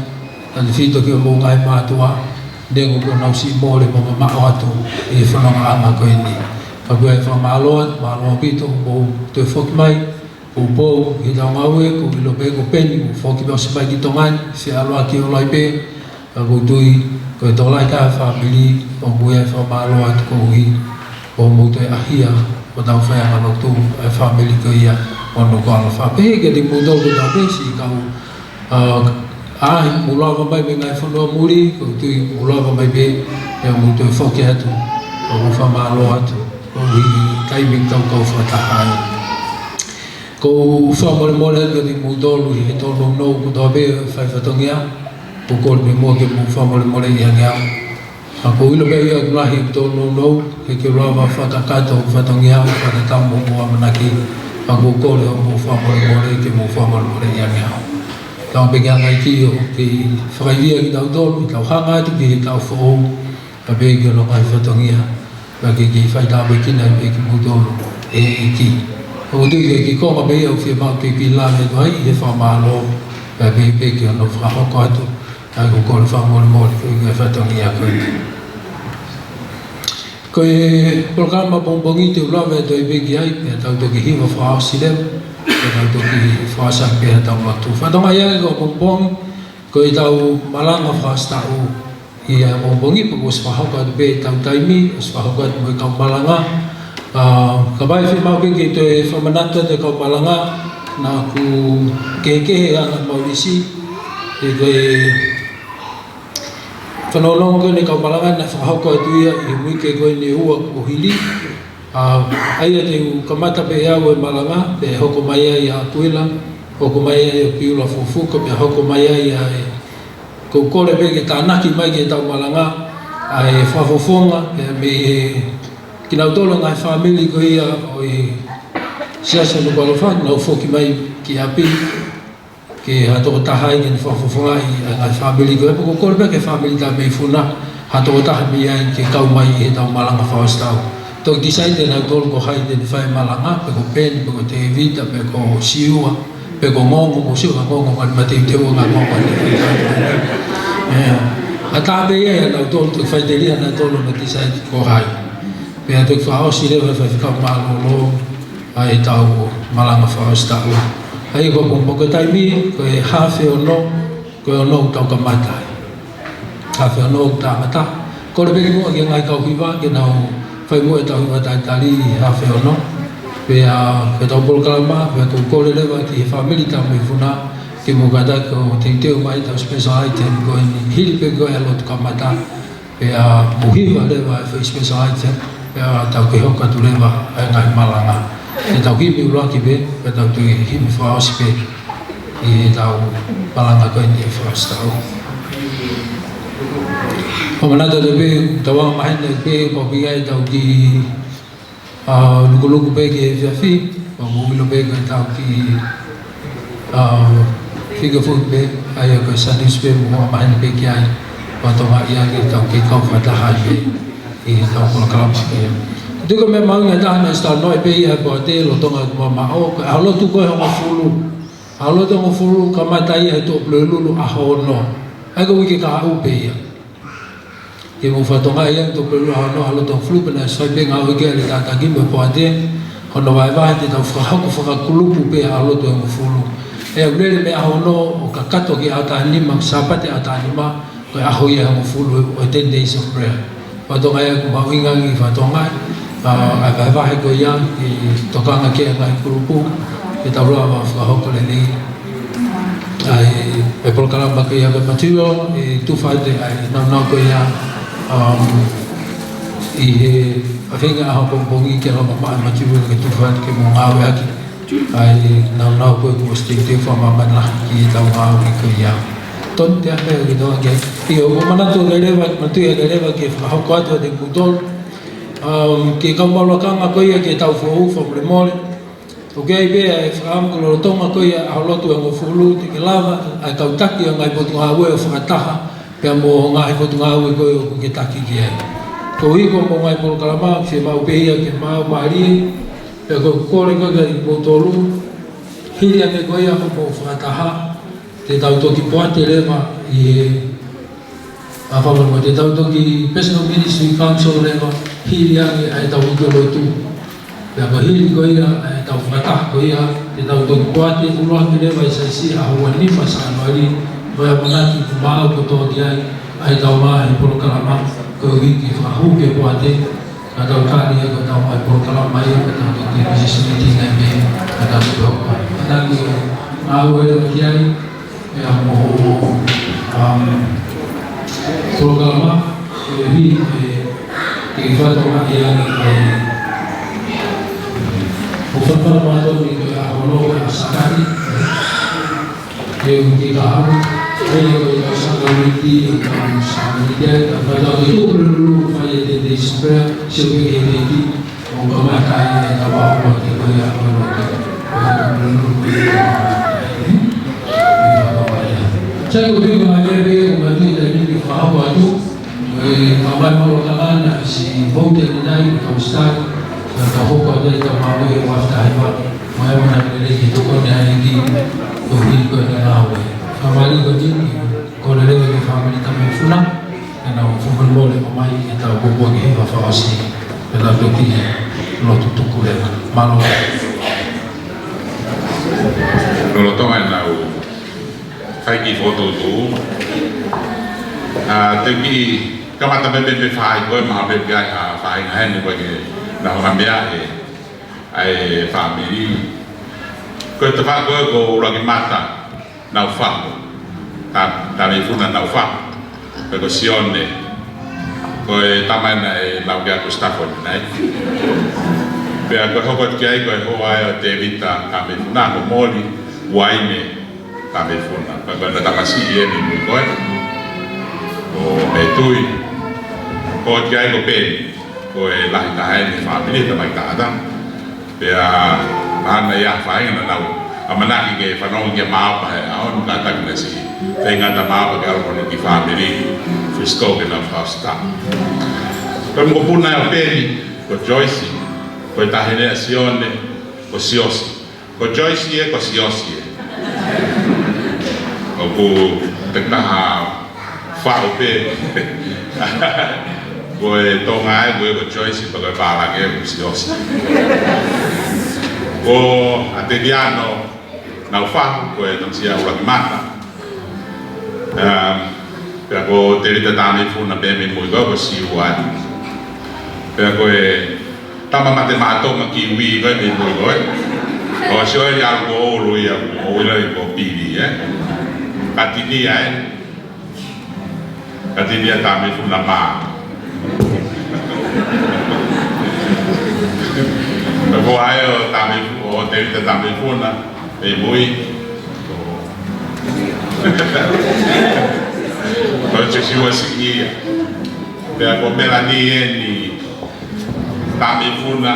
tautefito ki hoʻomou ngaahi mātuʻa, neongo kuo nau siʻi mole mo mamaʻo atu ʻi he fonongaʻanga ko eni. Ka ʻoku ou fakamālō atu, mālō ʻaupito hoʻomou toe foki mai, ʻo poupou ki heʻetau ngāue, ʻoku ou ʻilo pē ko Peni, ʻoku foki mai ʻosi mai ki Tonga ni, feʻaluʻaki ʻo lahi pē, ka ʻoku ou tui, ko e tokolahi taha e fāmili, ʻoku ou fakamālō atu koeʻuhi ko hoʻomou toe ʻahia, ʻo tau faiʻanga lotu, e fāmili ko ia, ʻo Nukuʻalofa. Pehē kiate kimoutolu kotoa pē siʻi kau, ʻa, ʻa, mou lava mai mei he ngaahi fonua muli, ʻoku ou tui mou lava mai pē, pea mou toe foki atu, ʻoku ou fakamālō atu, koeʻuhi ko e taimi ʻoku tau kau fakataha ai. ʻOku ou fakamolemole atu kiate kimoutolu ʻi he tōnounou kotoa pē ʻo e fai fatongia, ʻoku ou kole pē muʻa ke mou fakamolemoleʻi ange au. Ka ʻoku ou ʻilo pē ia ʻoku lahi e tōnounou, he ʻikai ke u lava fakakakato e fatongia, fakatatau mo hoʻomou ʻamanaki, ka ʻoku ou kole hoʻomou fakamolemole ke mou fakamolemoleʻi ange au. Tau pē ke ʻange ki ʻo ke fakaivia kitautolu, tau hanga atu ki he taʻu foʻou, ka pehē ki hono ngaahi fatongia, ka ke kei fai tāpuekina pē kimoutolu ʻe he ʻEiki. ʻOku ou tui ko e kiʻi konga pē ia ʻoku fiemaʻu ke kei lave atu ai, he fakamālō, ka pehē pē ki hono fakahoko atu, ka ʻoku ou kole fakamolemole koeʻuhi ko e fatongia ko eni. Ko e polokalama pongipongi te u lave atu ai pē ki ai, pea tau toki hiva fakaʻosi leva, pea tau toki fakaʻosi pē ʻetau lotu. Fakatokangaʻi ange ko e pongipongi, ko ʻetau malanga fakaʻosi taʻu ʻi he pongipongi, pea kuo ʻosi fakahoko atu pē ʻetau taimi, ʻosi fakahoko atu mo e kau malanga. ʻA, ka ʻi ai ha fiemaʻu pē ke toe fakamanatu atu e kau malanga, naʻa ku kehekehe ʻa e ngaahi maulisi, ʻi he ko e fanongonongo ko eni e kau malanga naʻe fakahoko atu ia ʻi he uike ko eni ʻe ua kuo hili. ʻA, ʻa ia te u kamata pē au e malanga, pea hoko mai ai ʻa Kuila, hoko mai ai ʻa Piula Fufuka, pea hoko mai ai ʻa e, ʻoku ou kole pē ke tānaki mai ki heʻetau malanga, ʻa e fakafofonga, pea mei he kinautolu e ngaahi fāmili ko ia ʻo e Siasi ʻo Nukuʻalofa, nau foki mai ki ʻapi, ke ha tokotaha ia ke ne fakafofongaʻi ʻa e ngaahi fāmili ko ē, pea ʻoku ou kole pē ki he fāmili Tameifuna, ha tokotaha mei ai ke kau mai ʻi heʻetau malanga fakaʻosi taʻu. Toki decide ʻe nautolu ko hai te ne fai e malanga, pe ko Peni, pe ko Tevita, pe ko Siua, pe ko Ngongo, ko Siua, Ngongo, ngaahi mateuteu ngaahi Ngongo, ngaahi fai. ʻE, ʻatā pē ia ʻia nautolu, toki faʻiteliha nautolu ʻo decide ko hai. Pea toki fakaʻosi leva e faifekau mālōlō, ʻa ʻetau malanga fakaʻosi taʻu. ʻA ia ko e pongipongi, ko e taimi, ko e haafe ono, ko e ono ʻoku tau kamata ai. Haafe ono ʻoku tau kamata. Kole pē muʻa ki he ngaahi kau hiva, ke nau fai muʻa ʻetau hiva talitali ʻi he haafe ono. Pea, pea ʻetau polokalama, pea ʻoku ou kole leva ki he fāmili Tameifuna, ke mou kātaki ʻo teuteu mai ʻetau special item ko eni, hili pē ko e lotu kamata. Pea mou hiva leva e foʻi special item, pea tau kei hoko atu leva e ngaahi malanga. ʻE tau himi ʻuluaki pē, pea tau toe himi fakaʻosi pē ʻi heʻetau malanga ko eni fakaʻosi taʻu. Fakamanatu atu pē, tau angamaheni pē, pea ʻoku ʻi ai ʻetau kiʻi ʻa, lukuluku pē ki he efiafi, pea mou ʻilo pē ko ʻetau kiʻi, ʻa, fika foʻi pē, ʻa ia ko e Sunday School pē mou angamaheni pē ki ai, pea tokangaʻi ange ke tau kei kau fakataha ai pē ʻi heʻetau polokalama pē. Tuku meʻa mahuʻinga taha naʻe ʻosi talanoa pē ia ʻe Poate, lolotonga ʻeku mamaʻo, ko e ʻaho lotu ko ē hongofulu. ʻAho lotu hongofulu kamata ia he Tuʻapulelulu ʻaho ono. ʻA ia ko e uike kahaʻu pē ia. Ke mou fakatokangaʻi ange, Tuʻapulelulu ʻaho ono, ʻaho lotu hongofulu, pea naʻe ʻosi fai pē ngāue ki ai ʻe Leta Taki mo Poate, hono vahevahe ke tau fakahoko fakakulupu pē ʻaho lotu hongofulu. ʻE ʻoku lele mei he ʻaho ono ʻo kakato ki he ʻaho taha nima, Sāpate ʻaho taha nima, ko e ʻaho ia hongofulu ʻo e ten days of prayer. Fakatokangaʻi ange ʻoku mahuʻinga ange ke fakatokangaʻi, ʻa, ʻa e vahevahe ko ia, ke tokanga ki he ngaahi kulupu, ke tau lava fakahoko lelei ʻa e, e polokalama ko ia ko e material, ʻe tufa atu ʻa e nāunau ko ia, um, ʻi he ʻaho feinga ʻaho pongipongi ke lava maʻu e material ke tufa atu ke mou ngāueʻaki ʻa e nāunau ko ē kuo ʻosi teuteu fakamāmani lahi ki heʻetau ngāue ko ia. Tonu te ame o kitoa ke. ʻIo, ʻoku ou manatu lelei, manatuʻi lelei ke fakahoko atu ʻa e kutolu. Um, ki he kau maʻu lakanga ko ia ki he taʻu foʻou, fakamolemole. ʻOku ʻi ai pē ʻa e fakaʻamu ko e lolotonga ko ia ʻaho lotu hongofulu te ke lava ʻa e kau taki ʻo e ngaahi potungāue ʻo fakataha pea mo e ngaahi potungāue ko ē ʻoku ke taki ki ai. Koeʻuhi ko hoʻomou ngaahi polokalama, fiemaʻu pē ia ke maau mālie, pea ʻoku ou kole ko ē kiate kimoutolu, Hili ange ko ia ko e fakataha, te tau toki poate leva ʻi he, a, fakamolemole, te tau toki personal ministry counsel leva, hili ange ʻa e tau uike lotu. Pea ko e hili ko ia ʻa e tau fakataha ko ia, te tau toki poate ʻuluaki leva ʻi he siasi ʻaho ua nima Sānuali, ko e ʻamanaki ko e maau kotoa ki ai ʻa e tau maʻu ʻi he polokalama, ko e uike fakahū ke poate, ka tau tali ia ko e tau maʻu ʻi he polokalama ia, ka tau toki business meeting ai mei, ka tau toki hoko. Tali ʻo maʻu ʻe leva ki ai, ʻe ʻa mo, um, polokalama, ʻe hili, ʻe, ke fai tau maʻu ia, ʻe, ʻo fai polokalama tau ni ko e ʻaho ono ko e Sāpate, ʻe ʻuhi ka hau, ʻe ia ko e kau sākalamēniti, ʻe kau sākalamēniti, ʻe kau fai tau ki tuku lulu, fai e te te sipea, sio ke ke te te, ʻo kamata ai e tau ʻaho ko ē ko ia ko e lotu. Ko e tau lulu ko ia ko e kamata ai, ʻe? Sai ko e tui ko e mai pē, ko e mai tui taimi ni fakahoko atu. Ko e kau mai polokalama naʻe siʻi vote ʻanenai, naʻa tau start, naʻa tau hoko atu ai tau maʻu e ua taha hiva. Mai mana lele ki toko ni ai ki, ko hili ko e ngāue. Fakamālō ko e tui, ko e lele ki he fāmili Tamaifuna, ʻenau fakamolemole ko mai, ʻe tau kōkua ki he hiva fakaʻosi, ʻe tau toki lotu tuku leva. Mālō. Lolotonga ʻenau fai ki fokotuʻutuʻu. A, te u kiʻi kamata pē pē pē fai ko e maha pē pē ai ha fai ngaheni ko e ke na honga mea he ʻa e fāmili. Ko e tafaʻaki ko e ko ʻUluakimata Naufahu. Ta, Tamaifuna Naufahu. Pea ko Sione. Ko e tamai naʻe lau kia Kusitafo ni nai. Pea ko e hoko atu ki ai ko e hoa ʻo Tēvita Tamaifuna ko Moli Uaine Tamaifuna. Pea ko e na tamasiʻi eni mui ko e. Ko Metui. Ko atu ki ai ko Peni. Ko e lahi taha eni fāmili tamai tangata. Pea, mahalo ia fai na nau ʻamanaki ke fanongo kia Maopa he ʻaho ni ka taki na si. Feinga ta Maopa ke ʻalu ko eni ki fāmili Frisco ke nau fakaʻosi ta. Ko e mokopuna ʻo Peni, ko Joyce, ko e taʻahine ʻa Sione, ko Siosi. Ko Joyce ē, ko Siosi ē. ʻOku te taha faʻu pē. Ko e Tonga ē, ko e ko Joyce, pea ko e Pālangi ē, ko Siosi. Ko ʻAteliano Naufahu, ko e tamasiʻi ʻa ʻUluakimata. Um, pea ko Tēvita Tamaifuna pē mei mui ko e ko Siua. Pea ko e tama mate maʻa Tonga ki ui ko e mei mui ko e. ʻO sio e ʻalu ko ʻOlu ia, ʻo ui lai ko Pili, ē. Katinia, ē. Katinia Tamaifuna mā. Pea ko e hoa ʻo Tamaifu-, ʻo Tēvita Tamaifuna, mei mui. Ko e Joshua Sikia. Pea ko Melanie eni Tamaifuna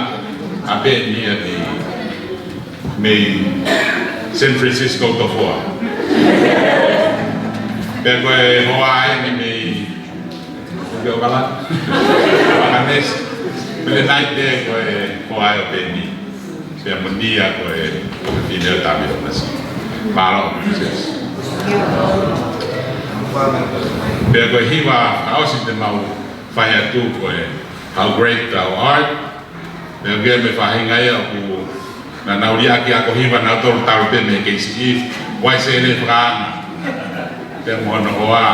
ʻa Peni eni mei San Francisco Tofoa. Pea ko e hoa eni mei, ko e ʻOkalani. ʻOkalani. Pea ko e nai te ko e hoa ʻo Peni. Pea mo Nia ko e, ko e fefine ʻo Tamaifuna. Mālō, sis. Pea ko e hiva fakaʻosi te mau fai atu ko e How Great Thou Art. Pea ko e mei he faʻahinga ia ʻoku na nau liʻaki ako hiva nautolu talu pē mei he K C E, Waisele Fakaanga. Pea mo hono hoa,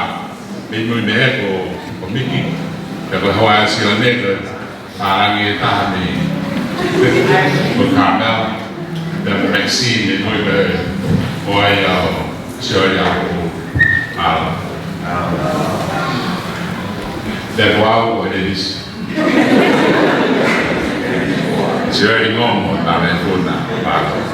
mei mui mei he ko, ko Miki. Pea ko e hoa ʻa Sione ko e Pālangi ʻe taha ni. Ko Carmel. Pea ko Maxine, ko e, ko e hoa ia ʻo Sioia ʻo, a, pea ko au ko Dennis. Sioia Ngomo, Tamaifuna, Pālangi.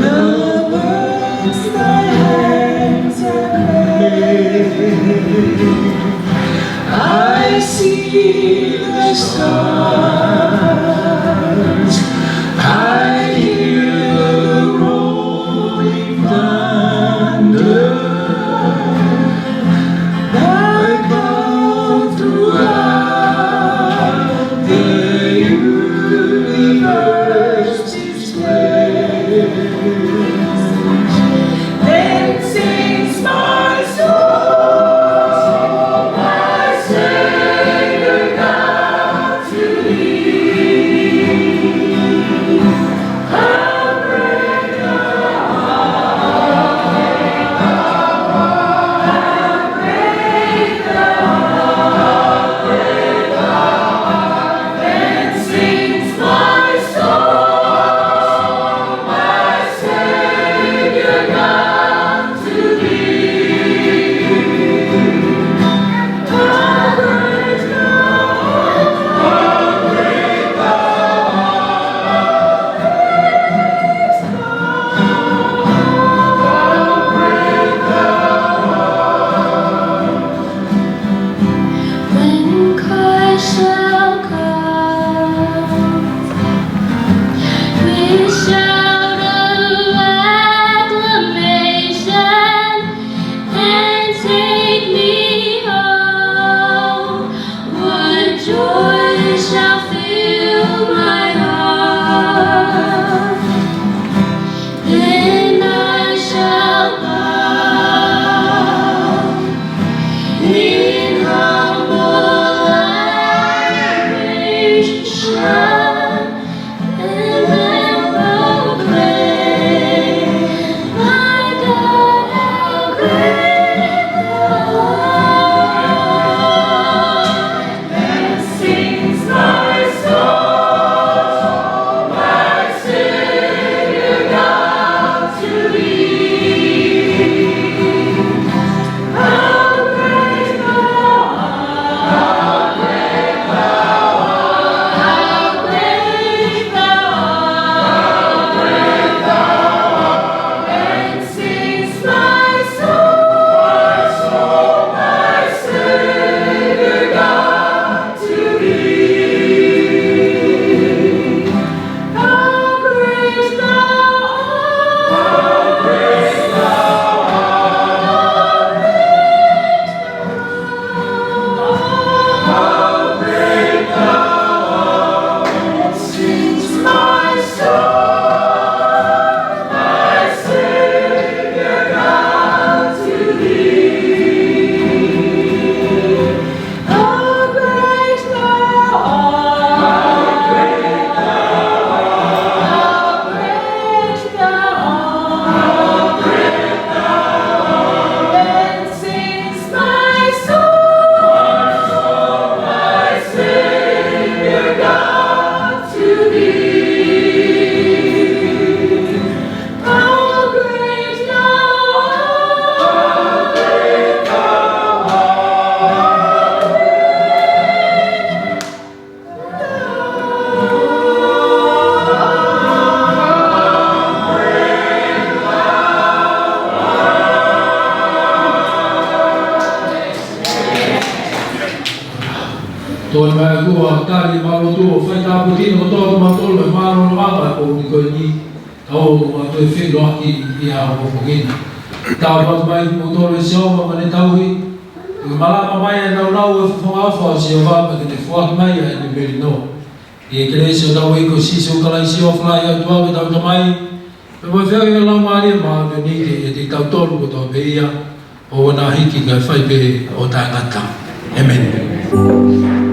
The works thy hands have made. I see the stars, I hear the rolling thunder. Thy God throughout the universe displays. Then sings my soul, my Savior God, to thee. How great thou art, how great thou art, how great thou art. Then sings my soul, my Savior God, to thee. How great thou art, how great thou art, how great thou art, how great thou art. When Christ shall come with shout of acclamation, and take me home, what joy shall fill my heart. Then I shall bow in humble adoration. And then proclaim, "My God, how great thou art." Then sings my soul, my Savior God, to thee. How great thou art, how great thou art, how great thou art, how great thou art. Then sings my soul, my soul, my Savior God, to thee. How great thou art, how great thou art, how great thou art, how great thou art. Sings my soul, my Savior God, to thee. How great thou art, how great thou art, how great thou art, how great thou art. Then sings my soul, my Savior God, to thee. How great thou art, how great thou art, how great thou art. Tokoni mai ʻa e ʻOtua, tali mai ʻa e ʻOtua, fai tāpuekina kotoa ʻa kimautolu ʻe he mālōlōʻanga ʻo e pō ni ko eni. Tau ō atu ʻo feʻiloaki ʻi he ʻaho ko eni. Tāpuaki mai kimautolu ʻe Sihova mo ʻene tauhi. Ke malama mai ʻa e naunau ʻo e fofonga ʻofa ʻo Sihova, pea ke ne foaki mai ʻa ʻene melino. ʻI he kelesi ʻa hotau ʻEiki ko Sīsū Kalaisi, ʻofa lahi ʻa e ʻOtua ko ʻetau Tamai, pea mo e feohi ʻa e Laumālie Māʻoniʻoni, ke ʻiate kitautolu kotoa pē ia, ʻo ʻoua naʻa hiki kae fai pē ʻo taʻengata. ʻĒmeni.